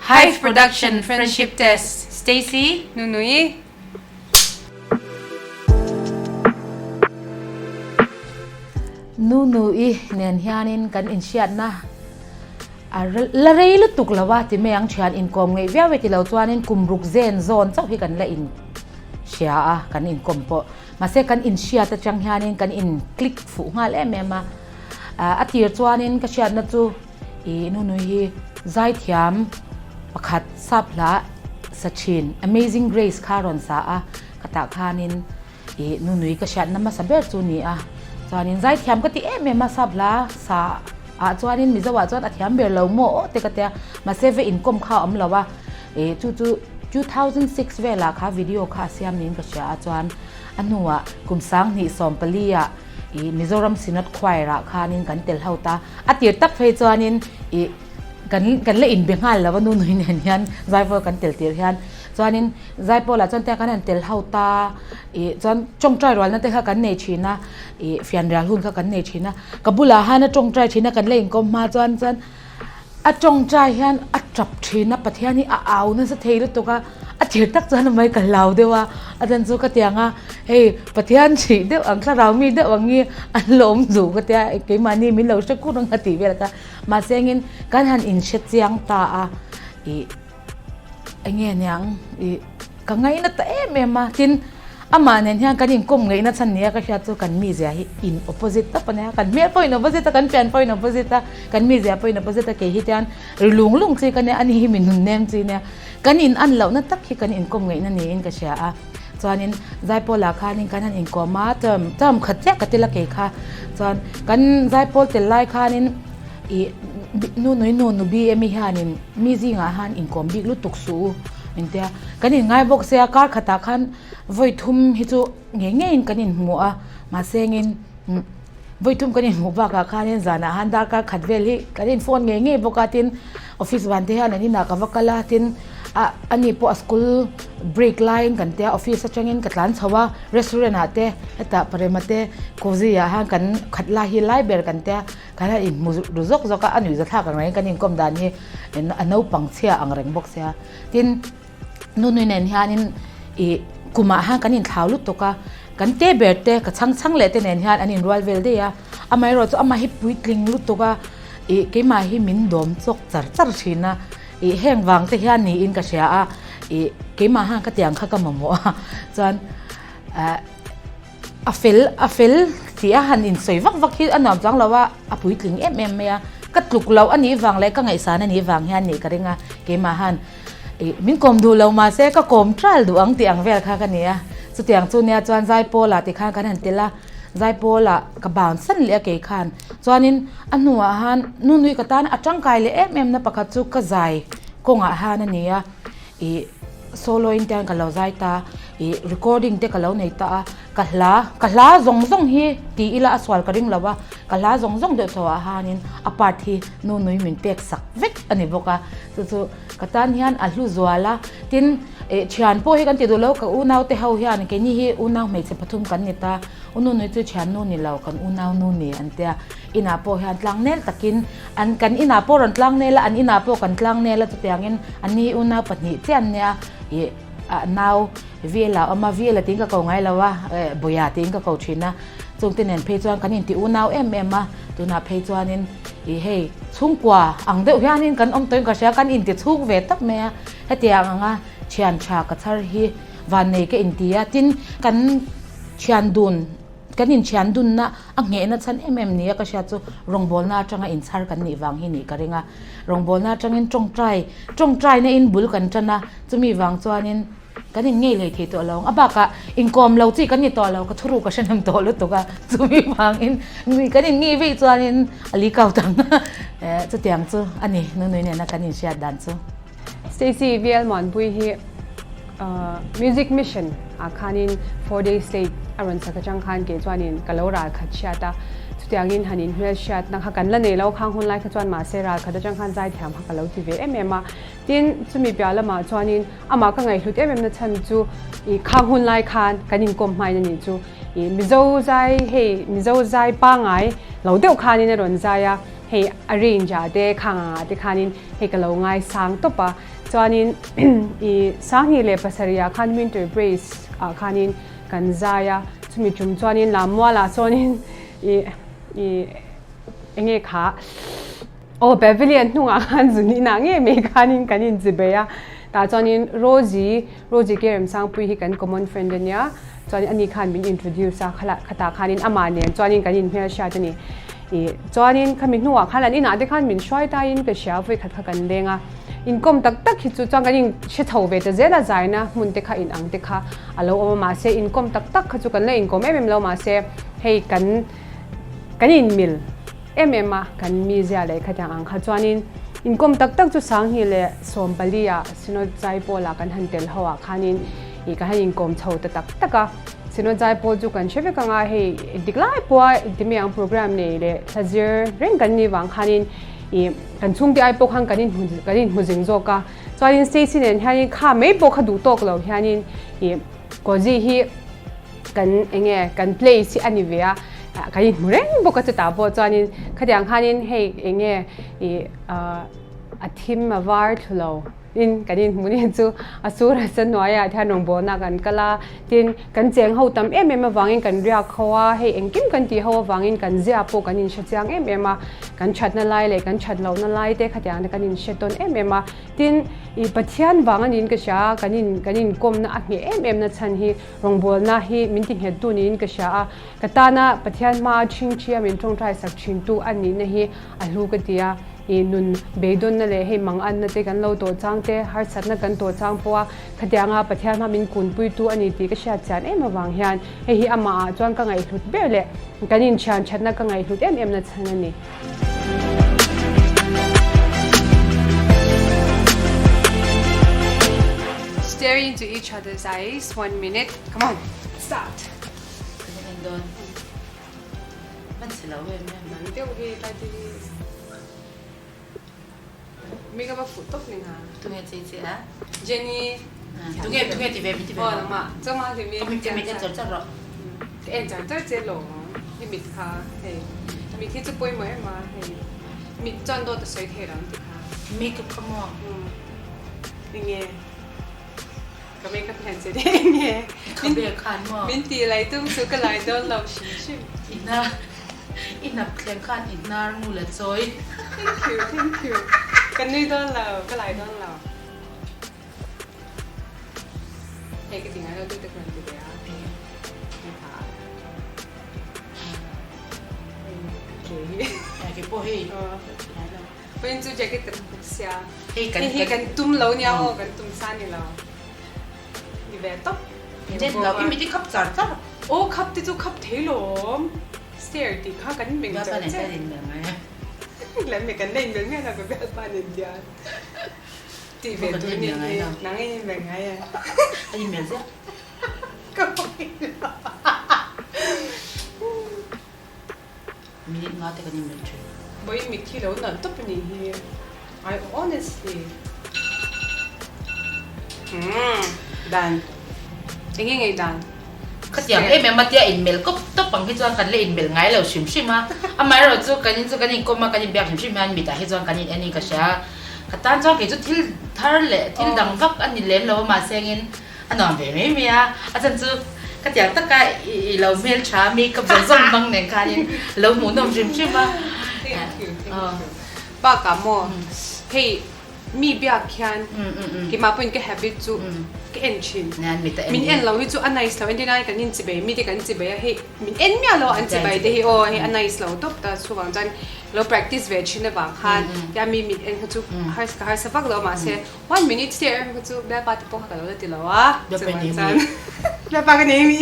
Hive Production Friendship Test Stacy Nunui. Nunui nen hianin kan inhriatna a la rei lutuk lo a ti mai ang thian inkawm ngeih viau e ti lo chuanin kum ruk zen zawn chauh hi kan la inhria a kan inkawm pawh mahse kan inhriat atang hianin kan in click fuh nghal em em a a tir chuanin ka hriatna chu Ih Nunui hi zaithiam pakhat sap hla sa thin Amazing Grace kha rawn sa a, ka tah khanin ih Nunui ka hriatna hmasa ber chu ni a, chuanin zaithiam ka ti em em a sap hla sa ah chuanin Mizo ah chuan a thiam ber lo maw aw te ka tia, mahse ve inkawm kha a awm lo a, ih chu chu 2006 velah kha video kha a siam niin ka hria a chuan a hnuah kum 2014 ah Ih Mizoram Synod Choir ah khanin kan tel ho ta. A tir tak phei chuanin ih kan kan la inbe nghal lo a nu nui nen hian Zaipawl kan tel tir hian. Chuanin Zaipawl ah chuan te kan han tel ho ta ih chuan tawngtai rualna te kha kan nei thin a ih fianrial hun kha kan nei thin a. Ka bulah han a tawngtai thin a kan la inkawm hma chuan chuan A tawngtai hian a tap thin a, Pathian hi a au nasa thei lutuk a, a thir tak chuan mai ka hlau deuh a, a chan chu ka tiang a, hei Pathian hrih deuh ang thlarau mi deuh ang hi an la awm duh ka tia, keimahni min lo hre kur ang a tih vel kha, mahse engin kan han inhre chiang ta a, ih eng nge niang ih ka ngaina ta em em a, tin Amah nen hian kan inkawm ngaihna chhan nia ka hriat chu kan mizia hi in opposite tawp a nia, kan hmel pawh in opposite a, kan pian pawh in opposite a, kan mizia pawh in opposite a, kei hi tian ri lung lung chi ka nia, ani hi mi nun nem chi nia, kan in an lohna tak hi kan inkawm ngaihna niin ka hria a, chuanin Zaipawlah khanin kan han inkawm a, term term khat chiah ka tel a kei kha, chuan kan Zaipawl tel lai khanin ih nu nui nu nu BM i hianin mi zingah hian inkawm bik lutuk suh u min tia, kan inngai bawk sia kar khatah khan Vawi thum hi chu ngei ngeiin kan inhmu a, mahse engin vawi thum kan inhmuh bakah khanin zanah han darkar khat vel hi kan in phone ngei ngei bawk a, tin office van te hian an inah ka va kal a, tin ah ani pawh a school break laiin kan tia office atangin ka tlan chho a, restaurant ah te hetah parema te cozy ah han kan khat lai hi lai ber kan tia kan han inhmu ru zawk zawk a, a nuihza thlak ang rengin kan inkawm dan hi a naupang chhia ang reng bawk sia, tin. Nunui nen hianin ih kumah hian kan inthlau lutuk a, kan te ber te ka chhang chhang leh te nen hian an inrual vel daih a, amaherawh chu amah hi puitling lutuk a, ih keimah hi min dawm chawk char char thin a, ih heng vang te hian niin ka hria a, ih keimah hian ka tiang kha ka mamawh a, chuan ah. A fel a fel tih a han insawi vak vak hi a nuam chuang lo a, a puitling em em mai a, ka tluk loh a nih vang leh ka ngaihsan a nih vang hian nih ka ring a, keimah han ih min kawm duh lo mahse ka kawm tral duh ang tih ang vel kha ka ni a, chutiang chu nia chuan Zaipawlah ti khan kan han tel a, Zaipawlah ka bounce san leh a kei khan, chuanin a hnuah han nunui ka tan a tangkai leh em em na pakhat chu ka zai kawngah han a ni a, ih. Solo in te hian ka lo zai ta, ih recording te ka lo nei ta a, ka hla ka hla zawng zawng hi ti ila a sual ka ring lo a, ka hla zawng zawng deuh thaw ah hianin a part hi nu nui min pek sak vek a ni bawk a, chu chu ka tan hian a hlu zual a, tin ih thian pawh hi kan ti duh lo ka unau te ho hian keini hi unau hmeichhe pathum kan ni ta, u nu nui chu thian nu ni lo kan unau nu ni an tia, inah pawh hian tlangnel takin An kan inah pawh rawn tlang nel a, an inah pawh kan tlang nel a chutiangin an ni unau pahnih chiah an nia ih ah nau Vela a awm a, Vela tiin ka ko ngai lo a, eh Bawia tiin ka ko thin a, chungte nen phei chuan kan inti unau em em a, tunah phei chuanin ih hei chhungkua ang deuh hianin kan awm tawhin ka hria, kan inti chhung ve tawp mai a, hetiang anga thian tha ka chhar hi vannei ka inti a, tin kan thian dun. Kan inthian dunna a nghehna chhan em em nia ka hriat chu rawngbawlna atanga inchhar kan nih vang hi nih ka ring a. Rawngbawlna atangin tawngtai, tawngtaina in bul kan tan a, chumi vang chuanin kan in ngei lei thei tawh lo ang. A bakah inkawm lo chi kan ni tawh lo, ka thuruk ka hre nem tawh lutuk a, chumi vangin kan in ngei veih chuanin a li kau tang a, chutiang chu a ni Nunui nena kan inhriat dan chu. Stacy VL Muanpui hi Music Mission ah khanin Four Days Late a rawn sak atang khan kei chuanin ka lo ral khat hriat a, chutiangin han inhmel hriatna kha kan la nei lo khang hun lai kha chuan mahse ral khat atang khan zaithiam kha ka lo ti ve em em a. Tin, chumi piah lamah chuanin amah ka ngaihhlut em em na chhan chu ih khang hun lai khan kan inkawm hmain a nih chu ih Mizo zai hei Mizo zai pangai lo deuh khanin a rawn zai a. hei a range ah te khang ang ah te khanin hei ka lo ngaisang tawp a. Chuanin i 2007 ah khan winter brace ah khanin kan zai a, chumi tum chuanin Lammual ah sawnin i i enge kha aw pavilion hnungah khan zun inah ngei mai khanin kan inchi bei a, tah chuanin Rosie Rosie ke Remsangpui hi kan common friend ania chuanin ani khan min introduce a khala khatah khanin amah nen chuanin kan inhmelhriat a ni ih chuanin khami hnuah khan an inah te khan min hruai taiin ka hria vawi khat kha kan leng a inkawm tak tak hi chu chuan kan in hre chho ve ta zel a zaina hmun te kha inang te kha a lo awm a mahse inkawm tak tak kha chu kan la inkawm em em lo mahse hei kan kan inmil em em a kan mizia leh khatiang ang kha chuanin inkawm tak tak chu 2014 ah Synod Zaipawl ah kan han tel ho ah khanin ih kan han inkawm chho ta tak tak a, Synod Zaipawl chu kan hre vek anga hei dik lai pawha engtimi ang program nei leh thla zir reng kan nih vang khanin ih kan chhungte ai pawh khan kan inhmu kan inhmu zing zawk a, chuanin Stacy nen hianin kha mai pawh kha duh tawk lo hianin ih Kozi hi kan enge kan place hi a ni ve a, kan inhmu reng bawk a chutah pawh chuanin khatiang khanin hei enge ih a thim a var thlu lo in kan inhmu ni chu a sur a sen hnuaiah hian rawngbawlna kan kal a tin kan cheng ho tam em em avangin kan riak ho a hei engkim kan tih ho avangin kan zia pawh kan inhre chiang em em a kan thatna lai leh kan that lohna lai te khatiang te kan inhre tawn em em a tin ih Pathian vang a niin ka hria a kan in kan inkawmna a ngheh em em na chhan hi rawngbawlna hi min ti nghet tu niin ka hria a ka tana Pathian hmaa ṭhingṭhi a min ṭawngṭai sak ṭhin tu a nihna hi a hlu ka ti a, ih nun beidawnna leh hei manganna te kan lo tawh chang te, harsatna kan tawh chang pawh a, khatianga Pathian hma min kunpuitu a ni tih ka hriat chian em avang hian hei hi amah ah chuan ka ngaihhlut ber leh kan inthian thatna ka ngaihhlut em em na chhan a ni. Staring into each other's eyes, one minute, come on, start. Hman si lo em em. Nang deuh hi tlai te hi makeup a fuh tawp ni nga. Tunge che che a? Jenny. Tunge tunge ti ve mi ti ve. Aw nangmah chawma hlim i. Ka mit ka mit en char char rawh. Ka en char char che lo i mit kha hei mit hi chu pawimawh em a hei mit chuan dawt a sawi thei lo an ti kha. Makeup kha maw? Enge? Ka makeup hian che deuh nge? Ka ber khan maw? Min tih lai tum chu ka lai dawn lo hrim hrim. I hnar, i hnap thleng khan i hnar ngu la chawi. Thank you, thank you. Ka nui dawn lo, ka lai dawn lo. Hei ka ti ngai lo tu te khan ti ve a. Hei ha. Ke hi. Ke pawh hei. Vawiin chu jacket kan buk sia. Hei hi kan tum lo nia aw kan tum sa ni lo. Ni ve tawp. Nen lo i mit i khap char char. Aw khap te chu khap thei lawm. Stair tih kha kan meng char char. Bialpa nen kan inmel ngai a. Lan me kan la inmel miah lo ka bialpa nen tian. Tih ve tur ni hi nang i inmel ngai a. Ka inmel ziah. Ka pawh in lo. Minute nga te kan inmelh thin. Vawiin mitthi lo nalh tawp a nih hi. I honestly. Umm dan. Enge ngei dan? Khatiang em em a tia inmelh kawp tawp ang hi chuan kan la inmelh ngai lo hrim hrim a. Amaherawh chu kan in chu kan inkawm a, kan inbiak hrim hrim hian mitah hi chuan kan in en in ka hria a. Ka tan chuan kei chu thil thar leh thil dang vak a ni lem lo a mahse engin A nuam ve mai mai a, a chan chu ka tiang taka i lo hmel tha makeup zawng zawng hmang nen khanin lo hmuh nawm hrim hrim a. Thank you, thank you. Bakah maw hei mi biak hian keimah pawhin ka habit chu ka en thin. Min en lo hi chu a nice lo entir nan kan inchibei mite kan chibei a hei min en miah lo an chibei te hi aw hei a nice lo tawp ta chuvang chuan lo practice ve thin avang khan tia mi mit en kha chu ka harsa vak lo mahse One minute stare em kha chu bialpa te pawh kha ka lo la ti lo a, chuan chuan bialpa ka nei mi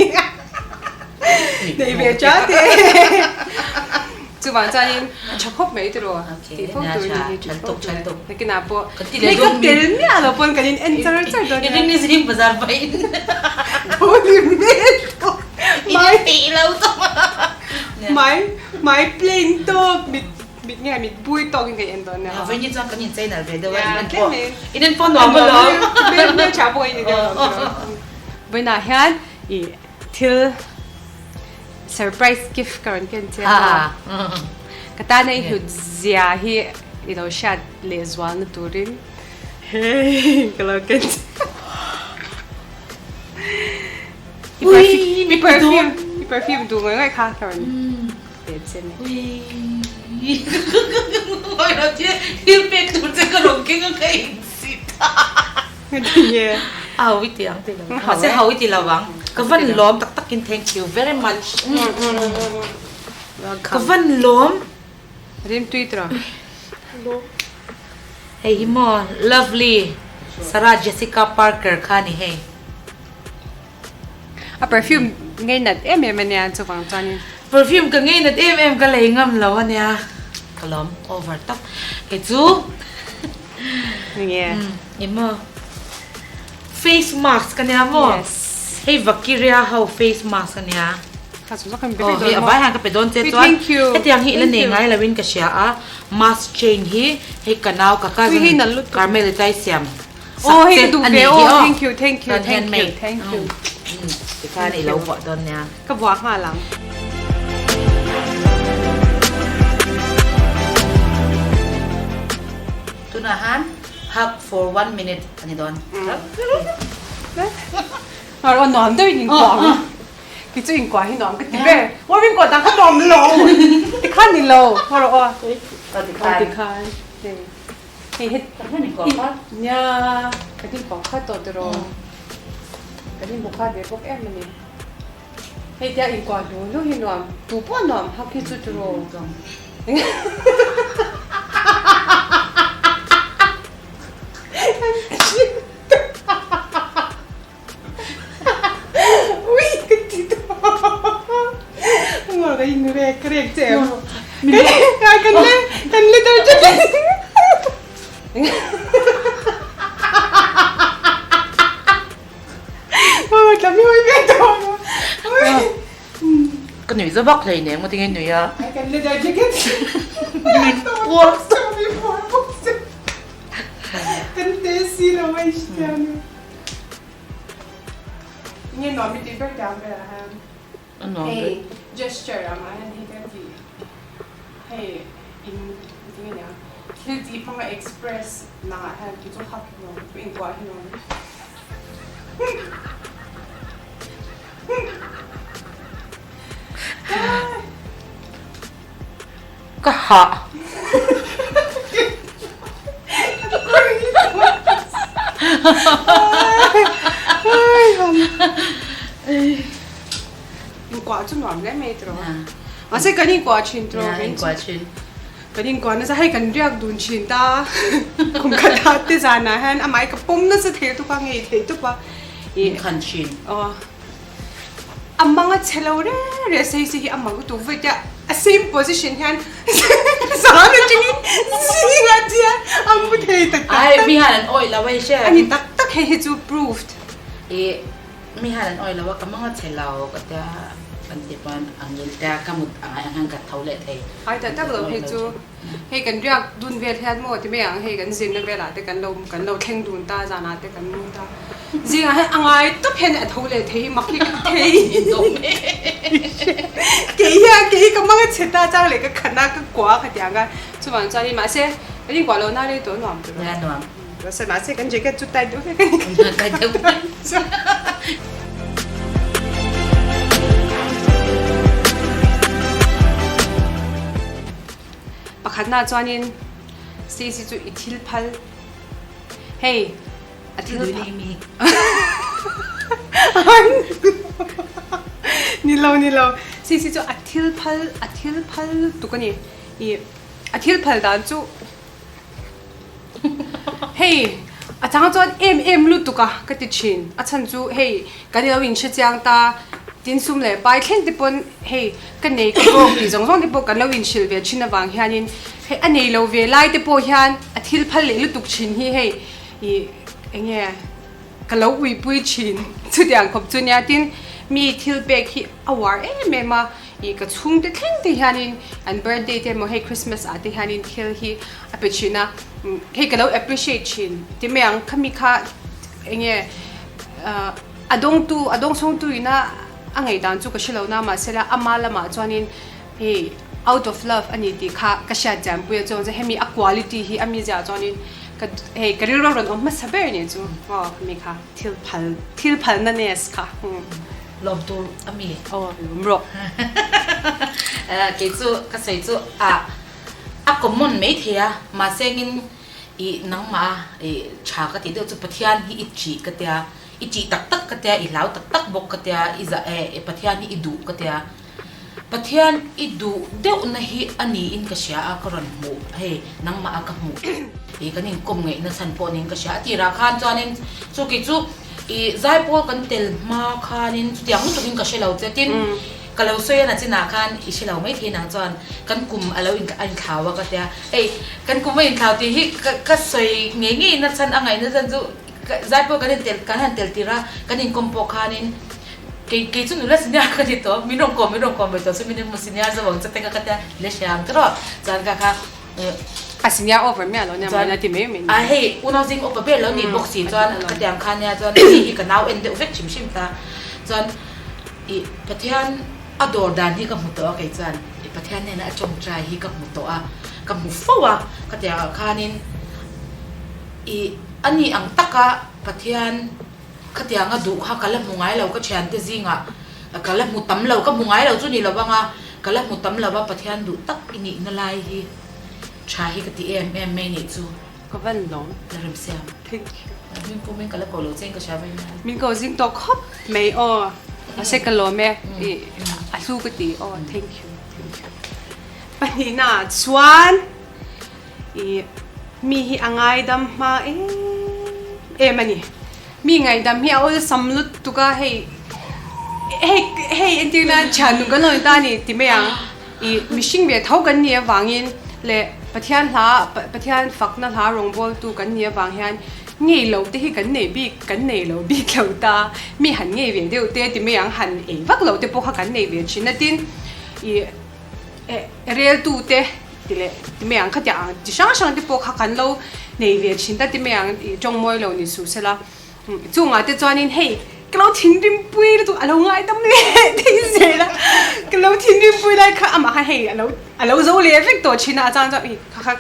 nei ve cha te chuvang chuanin a tha khawp mai tiraw tih fo tur ni hi tih fo tur nakinah pawh makeup tel miah lo pawn kan in en char char dawn nia. Ring zing bazar pahin Holy man mai peih lo tawp mai mai plain tawp mit Mit nge mit bui tawk in kan en dawn nia. Vawiin hi chuan kan inchei nalh ve deuh a, in en pawh in en pawh nuam alawm. Hmel hmel tha pawh in ni deuh alawm tiraw. Vawiinah hian i thil surprise gift ka rawn ken che a. Ka tana i hlut zia hi i lo hriat lehzualna turin hei ka lo ken che. I perfume i perfume duh ngawih ngawih kha ka rawn pe che ni. Thil pek tur che ka rawn keng a ka insit a. Tinge? A ho i ti ang ti lo. Mahse ho i ti lo ang. Ka van lawm tak takin thank you very much. Ka van lawm. Rim tui tawh. Hei hi maw lovely Sarah Jessica Parker kha ni hei. A perfume ngei nat em em ania chuvang chuanin. Perfume ka ngei nat em em ka lei ngam lo ania. Ka lawm over tak. Hei chu. Nge. Emaw face mask ka nia maw? Yes. Hei Vakiria ho face mask a nia. Kha chu zawk em pe dawn maw? Hei a vai han ka pe dawn che chuan. Thank you. Hetiang hi i la nei ngai lo in ka hria a. Mask chain hi hei ka nau ka cousin Carmelita i siam sak che a nih hi aw. Thank you, thank you, thank you, thank you. Tikhan i lo vuah dawn nia. Ka vuah nghal ang. Tunah han hug for one minute a ni dawn. Mar aw nuam deuh in inkuah ang. Kei chu inkuah hi nuam ka ti ber. Mar inkuah dan kha nuam lo. Tikhan ni lo. Mar aw. Tikhan. Tikhan. Hei het. Kan inkuah kha. Nia. Kan inkuah kha tawh tiraw. Kan inbu kha ve bawk em a ni. Hei tia inkuah hlu hlu hi nuam. Tu pawh nuam hak hi chu tiraw. Ka nui za vak hlei nen ngawtin nui a. Kan te si lo a istian. Nge nuam i tih ber tiang vel ah hian. A nuam ber. Hei gesture ang ah hian hei kan tih hei in tinge nia thil tih hmanga express nang ah hian chu hak hi nuam inkuah hi nuam. Ka hah. Inkuah chu nuam hle mai tiraw. Mahse kan inkuah thin tiraw. Inkuah thin. Kan inkuah nasa hei kan riak dun thin ta. Kum khat ah te zanah hian amah hi ka pawm nasa thei tupa ngei thei tupa. Inkhan thin. Aw. A mang a chhe lo re re sei si hi a mang lutuk vek a, a same position hian zan atangin zing a tia a mu thei tak tak Ai mi hian an awih lo a i hre. A ni tak tak hei hi chu proved. I mi hian an awih lo a ka mang a chhe lo ka tia kan ti pawn a ngil tia ka mut a ngai ang hian ka tho leh thei. Ai tak tak lo hei chu hei kan riak dun vel hian maw ti mai ang hei kan zinna velah te kan lo kan lo thleng dun ta zanah te kan mu ta. Zingah hian a ngai tawp hian a tho leh thei hi mak hi ka ti thei. Kei hian kei hi ka mang a chhe ta chang leh ka khan a ka kua kha tiang a chuvang chuan in mahse kan inkuah lo na rei tawh nuam tur a nuam. Mahse mahse kan jacket chu tight deuh hlek a ni. Tight deuh hlek. Pakhatna chuanin Stacy chu i thil phal hei A thil Ni lo ni lo. Si si chu a thil phal a thil phal tuk a ni. I a thil phal dan chu hei a chang chuan em em lutuk a ka ti thin. A chhan chu hei kan ilo inhre chiang ta tin sum leh pai thleng te pawn hei ka nei ka bawk tih zawng zawng te pawh kan lo inhrilh ve thin avang hianin hei a nei lo ve lai te pawh hian a thil phal leh lutuk thin hi hei Ih enge ka lo uipui thin chutiang khawp chu nia tin mi thil pek hi a uar em em a ih ka chhungte thleng te hianin an birthday te emaw hei Christmas ah te hianin thil hi a pe thin a hei ka lo appreciate thin ti mai ang khami kha enge a dawngtu a dawng chhawngtu ina a ngaihdan chu ka hre lo na mahsela ama lamah chuanin hei. out of love a ni tih kha ka hriat chian pui a chuang chu hemi a quality hi a mizia chuanin ka hei ka rilru a rawn awm hmasa ber nih chu aw khami kha thil phal thil phalna ness kha umm. Lawm tur a mi? Aw lawm rawh. Kei chu ka sawi chu a a common mai thei a mahse engin i nangmah a i tha ka tih deuh chu Pathian hi i ṭih ka tia i ṭih tak tak ka tia i hlau tak tak bawk ka tia i zah e Pathian hi i duh ka tia. Pathian i duh deuhna hi a niin ka hria a, ka rawn hmuh hei nangmah a ka hmuh i kan inkawm ngaihna chhan pawh niin ka hria. A tirah khan chuanin chu kei chu i zaipawl kan tel hma khanin chutiang lutukin ka hre lo che tin ka lo sawi a na chinah khan i hre lo maithei nang chuan kan kum a lo a inthlau a ka tia hei kan kum a inthlau tih hi ka ka sawi ngei ngei na chhan a ngaihna chhan chu zaipawl kan intel kan han tel tir a kan inkawm pawh khanin Kei kei chu nula senior ka ni tawh, min rawn kawm min rawn kawm ve tawh chu min emaw senior zo ang che te kha ka tia le hria ang tawh rawh. Chuan ka kha eh. A senior over miah lo nia Chuan maina ti mai mai ni. a hei unau zing upa ber lo ni bawk si chuan ka tiang kha nia chuan hei hi ka nau en deuh vek hrim hrim ta. Chuan ih Pathian a dawr dan hi ka hmu tawh a kei chuan ih Pathian hnena a tawngtai hi ka hmu tawh a, ka hmu fo a ka tiang ah khanin ih ani ang taka Pathian Khatianga duh kha ka la hmu ngai lo, ka thiante zingah ka la hmu tam lo, ka hmu ngai lo chu ni lo vang a, ka la hmu tam lo a, Pathian duh tak i nihna lai hi tha hi ka ti em em mai nih chu. Ka van lawm. La rem siam. Thank you. Min pum in ka la ko lo che in ka hria vei mai. Min ko zing tawh khawp mai aw. Mahse ka lawm e. I a hlu ka ti aw. Thank you. Thank you. Pahnihna ah chuan I mi hi a ngaidam hma em em a ni. Mi ngaihdam hi a awlsam lutuk a, hei hei hei entir nan thian nung kan lo ni ta a ni ti mai ang. I mihring ve tho kan nih avangin leh Pathian hla Pathian fakna hla rawngbawltu kan nih avang hian ngei lo te hi kan nei bik kan nei lo bik lo ta. Mi han ngei ve deuh te ti mai ang han ei vak lo te pawh kha kan nei ve thin a tin i reltu te Ti leh ti mai ang khatiang ang chi hrang hrang te pawh kha kan lo nei ve thin ta ti mai ang ih tawng mawi lo ni suh sela chungah te chuanin hei ka lo thinrim pui lutuk a lo ngaidam leh thei zel a ka lo thinrim pui lai kha amah kha hei a lo a lo zo leh vek tawh thin a a chang chuan ih kha kha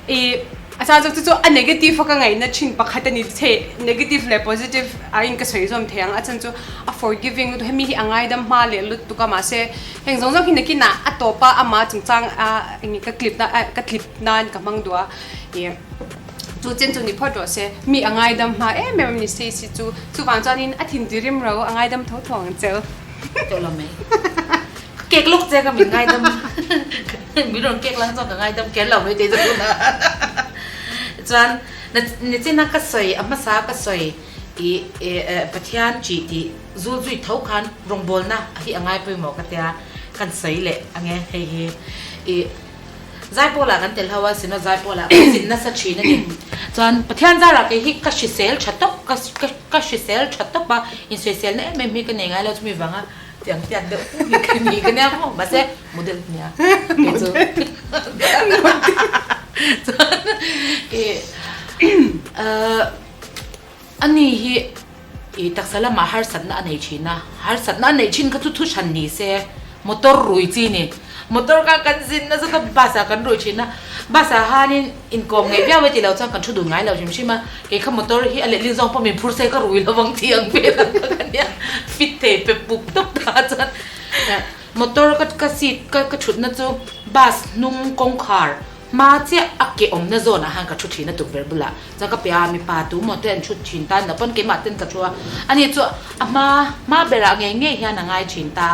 Ih a chang chu chu a negative a ka ngaihna thin pakhat a ni thei negative leh positive a in ka sawi zawm thei ang a chhan chu a forgiving lutuk hemi hi a ngaidam hma leh lutuk a mahse heng zawng zawng hi nakinah a tawp a amah chungchang a eng ka clip na ka clip nan ka hmang duh a ih chu chen chu ni phawt rawh se mi a ngaidam hma em em a ni Stacy chu chuvang chuanin a thin ti rim ro a ngaidam tho tho ang cheu. Tawh lo mai. Ka kek lawk che ka min ngaidam min rawn kek lang chuan ka ngaidam kher lo mai tei chu tuna chuan nichina ka sawi a hmasa ka sawi i Pathian chi tih zul zui tho khan rawngbawlna hi a ngai pawimawh ka tia kan sawi leh ange hei hi i Zaipawlah kan tel ho a Synod Zaipawlah kan zin nasa thin a ni chuan Pathian zarah kei hi ka hrisel tha tawp ka ka hrisel tha tawp a insawiselna em em hi ka nei ngai lo chumi vanga Tiang tiang deuh pum hi ka ni ka nia maw mahse model nia kei chu chuan i ani hi i taksa lamah harsatna a nei thin a harsatna a neih thin kha chu thu hran ni se motor rui chi ni motor kha kan zin nasa ta bus ah kan rui thin a bus ah hanin inkawm ngeih viau e tih loh chuan kan thu dun ngai lo hrim hrim a Kei kha motor hi a lehlin zawng pawh min phur se ka rui lo vang tih ang vel ang kha ka nia fit thei pe pup tawp ta chuan motor ka ka seat ka ka thutna chu bus hnung kawngkhar hma chiah a ke awmna zawn ah khan ka thu thin a tukverh bulah chuan ka piah a mipa tu maw te an thu thin ta ni pawn keimah ten ka thu a ani chu a hma hma berah ngei ngei hian a ngai thin ta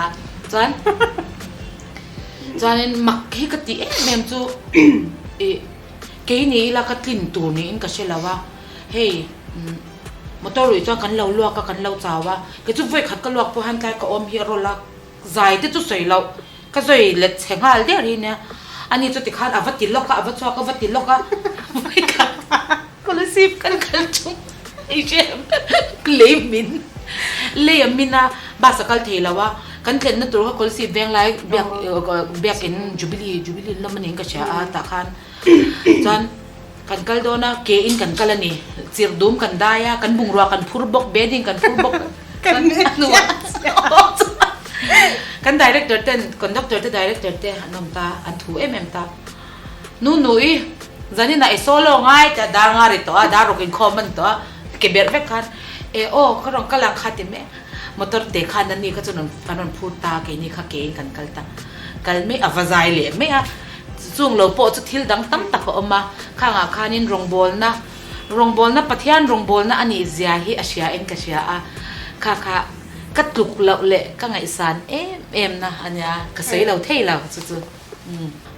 chuan chuanin mak hi ka tih em em chu ih. Kei ni ila ka tlin tur niin ka hre lo a, hei motor ruih chuan kan lo luak a, kan lo chau a, kei chu vawi khat ka luak pawh hian tlai ka awm hi a rawl a, zai te chu sawi loh, ka zawi let chhe nghal der hi nia, ani chu tikhan a va ti lawk a, a va chhuak a, va ti lawk a, vawi khat Kolasib kan kal chung hei hrem lei min lei a min a, bus a kal thei lo a, kan thlenna tur kha Kolasib venglai biak biakin Jubilee Jubilee lam a niin ka hria a tah khan. Chuan kan kal dawn a, ke in kan kal a ni. Chirh dum kan dai a, kan bungrua kan phur bawk, bedding kan phur bawk. Chuan a hnuah chuan. Kan director ten, conductor te director te an awm ta, an thu em em ta. Nu Nui, zaninah i solo ngai tih a dar nga ri tawh a, dar ruk inkhawm a ni tawh a, ke berh vek khan, E aw, ka rawn kal ang kha ti mai. Motor te khan ani kha chu an rawn phur ta, keini kha kein kan kal ta. Kal mai a va zai leh mai a, chung lo pawh chu thil dang tam tak a awm a, khangah khanin rawngbawlna, rawngbawlna Pathian rawngbawlna a nih zia hi a hria in ka hria a, kha kha ka tluk loh leh ka ngaihsan em em na a nia, ka sawi lo thei lo chu chu.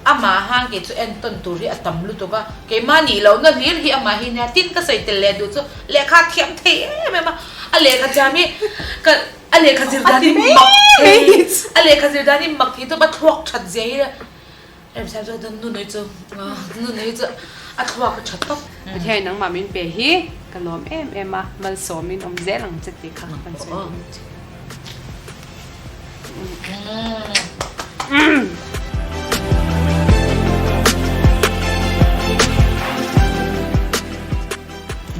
Amah han kei chu entawn tur hi a tam lutuk a, keimah nih lohna hlir hi amah hi nia, tin ka sawi tel leh duh chu lehkha a thiam thei em em a, a lehkha thiam hi ka a lehkha zir dan hi mak thei, a lehkha zir dan hi mak thei tawp a thluak that zia hi Remsiam chu nunui chu nunui chu a thluak a tha tawp. Pathian nangmah min pe hi ka lawm em em a, malsawmin awm zel ang che tih kha kan sawi duh che.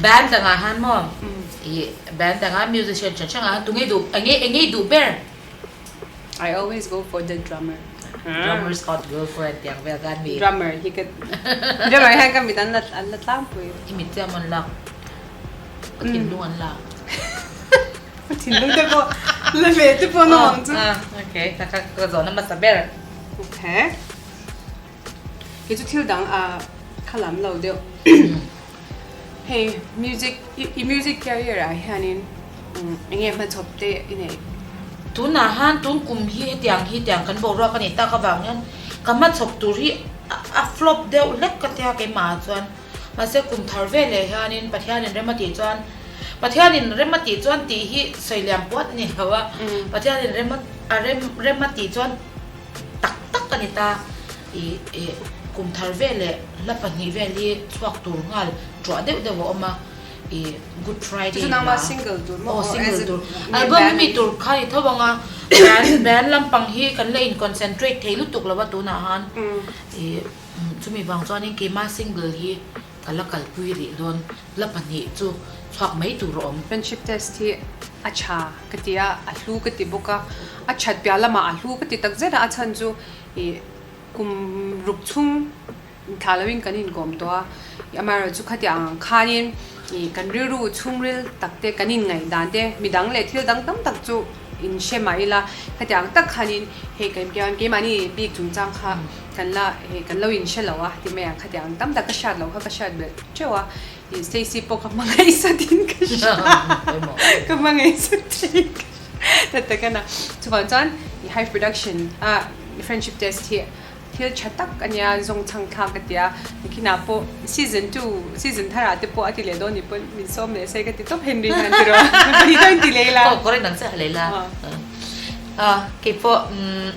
Band dangah hian maw ih band dangah musician hran hrangah hian tunge duh enge enge i duh ber? I always go for the drummer. Drummer's hot girlfriend tiang vel khan mi. Drummer hi ka drummer hian ka mit an la an la tlangpui. I mit chiah maw an lak? Ka thinlung an lak. Thinlung te pawh la ve te pawh nawm ang chu. Okay, ka ka ka zawhna hmasa ber. Okay. Kei chu thil dang a kha lam lo deuh. Hei music i music career ah hianin eng nge hmachhawp te i neih? Tunah han tun kum hi hetiang hi tiang kan boruak a nih tak avang hian ka hmachhawp tur hi a flop deuh hlek ka tia keimah ah chuan. Mahse kum thar ve leh hianin Pathianin rem a tih chuan Pathianin rem a tih chuan tih hi sawi liam puat a ni lo a, Pathianin rem a rem rem a tih chuan tak tak a ni ta. Ih ih kum thar ve leh hla pahnih vel hi chhuak tur nghal ṭuah deuh deuh a awm a, ih Good Friday hla aw single tur album hi mi tur kha ni tho ang a, band band lampang hi kan la in concentrate thei lutuk lo a tunah han ih. Chumi vang chuanin keimah single hi ka la kalpui rih dawn, la pahnih chu chhuak mai tur a awm. Friendship test hi a tha ka ti a, a hlu ka ti bawk a, a that piah lamah a hlu ka ti tak zet a, a chhan chu ih kum ruk chhung thlah loin kan inkawm tawh a, amaherawhchu chu khatiang ang khanin ih kan rilru chhungril tak te kan inngaih dan te midang leh thil dang tam tak chu in hre mah ila khatiang tak khanin hei kan pian keimahni bik chungchang kha Kan la hei kan lo in hre lo a ti mai ang khatiang tam tak ka hriat loh kha ka hriat belh teuh a ih Stacy pawh ka hmangaih sat in ka hria ka hmangaih sat thei ka hria ta tak a na chuvang chuan ih high production a friendship test hi thil tha tak a nia zawng chhang thlak ka ti a nikinah pawh season two season thar ah te pawh a ti leh dawn ni pawn min sawm leh se ka ti tawp Henry hian ti rawh ni dawn ti leh ila aw kawr in ang chiah leh la a keipawh umm.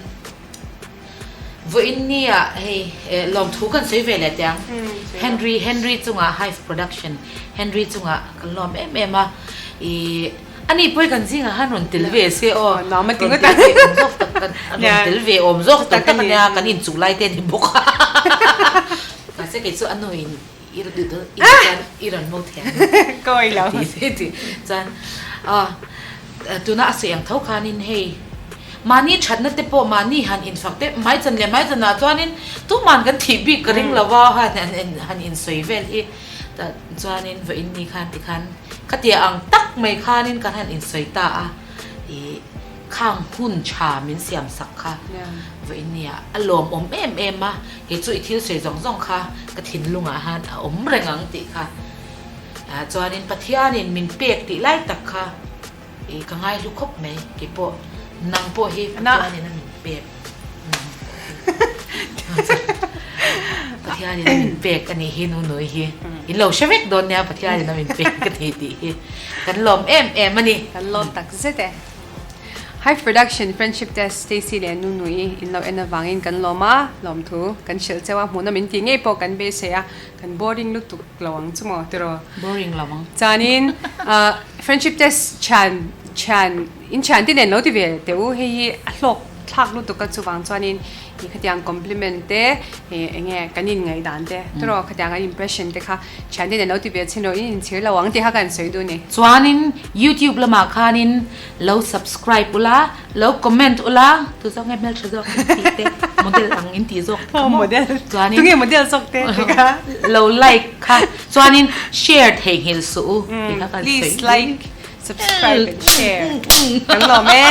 Vawiin nia hei lawmthu kan sawi ve leh teh ang. Henry Henry chungah Hive Production Henry chungah kan lawm em em a. Ih ani pawh hi kan zingah khan rawn tel ve se aw. Nuam a ti ngawt a. Rawn tel ve awm zawk tak kan rawn tel ve awm zawk tak tak ania kan inchuh lai te a ni bawk a. Mahse kei chu a nu in i chuan i rawn mo thei ang. Ka awih lo. Ti chuan aw Tuna a sawi ang tho khanin hei mahni thatna te pawh mahni han infak te hmaichan leh hmaichanah chuanin tuman kan thih bik ka ring lo va han insawi vel hi tah chuanin vawiin ni khan tikhan khatia ang tak mai khanin kan han insawi ta a ih khang hun tha min siam sak kha vawiin nia a lawmawm em em a kei chu i thil sawi zawng zawng kha ka thinlungah han a awm reng ang tih kha. Chuanin Pathianin min pek tih lai tak kha i ka ngaihlu khawp mai kei pawh nang pawh hi Pathianin a min pek Pathianin a min pek a nih hi Nunui hi in lo hre vek dawn nia Pathianin a min pek ka ti tih hi kan lawm em em a ni. Kan lawm tak zet e. Hive Production Friendship Test Stacy leh Nunui in lo en avangin kan lawm a, lawmthu kan hrilh cheu a, hmuhnawm in tih ngei pawh kan beisei a, kan boring lutuk lo ang chu maw tiraw? Boring lo ang. Chuanin Friendship Test thian thian in thian te nen lo ti ve teh u, hei hi a hlawk thlak lutuk a chuvang chuanin I khatiang compliment te ih eng nge kan in ngaihdan te tawrh aw khatiang an impression te kha thiante nen lo ti ve chin rawh in inchhir lo ang tih kha kan sawi duh ni. Chuanin YouTube lamah khanin lo subscribe ula, lo comment ula, tu zawk nge hmeltha zawk in tih te, model ang in tih zawk te kha maw? Chuanin Tunge model zawk te tih kha. Lo like kha, chuanin share theihnghilh suh u tih kha kan sawi duh. Please like, subscribe and share. Kan lawm e.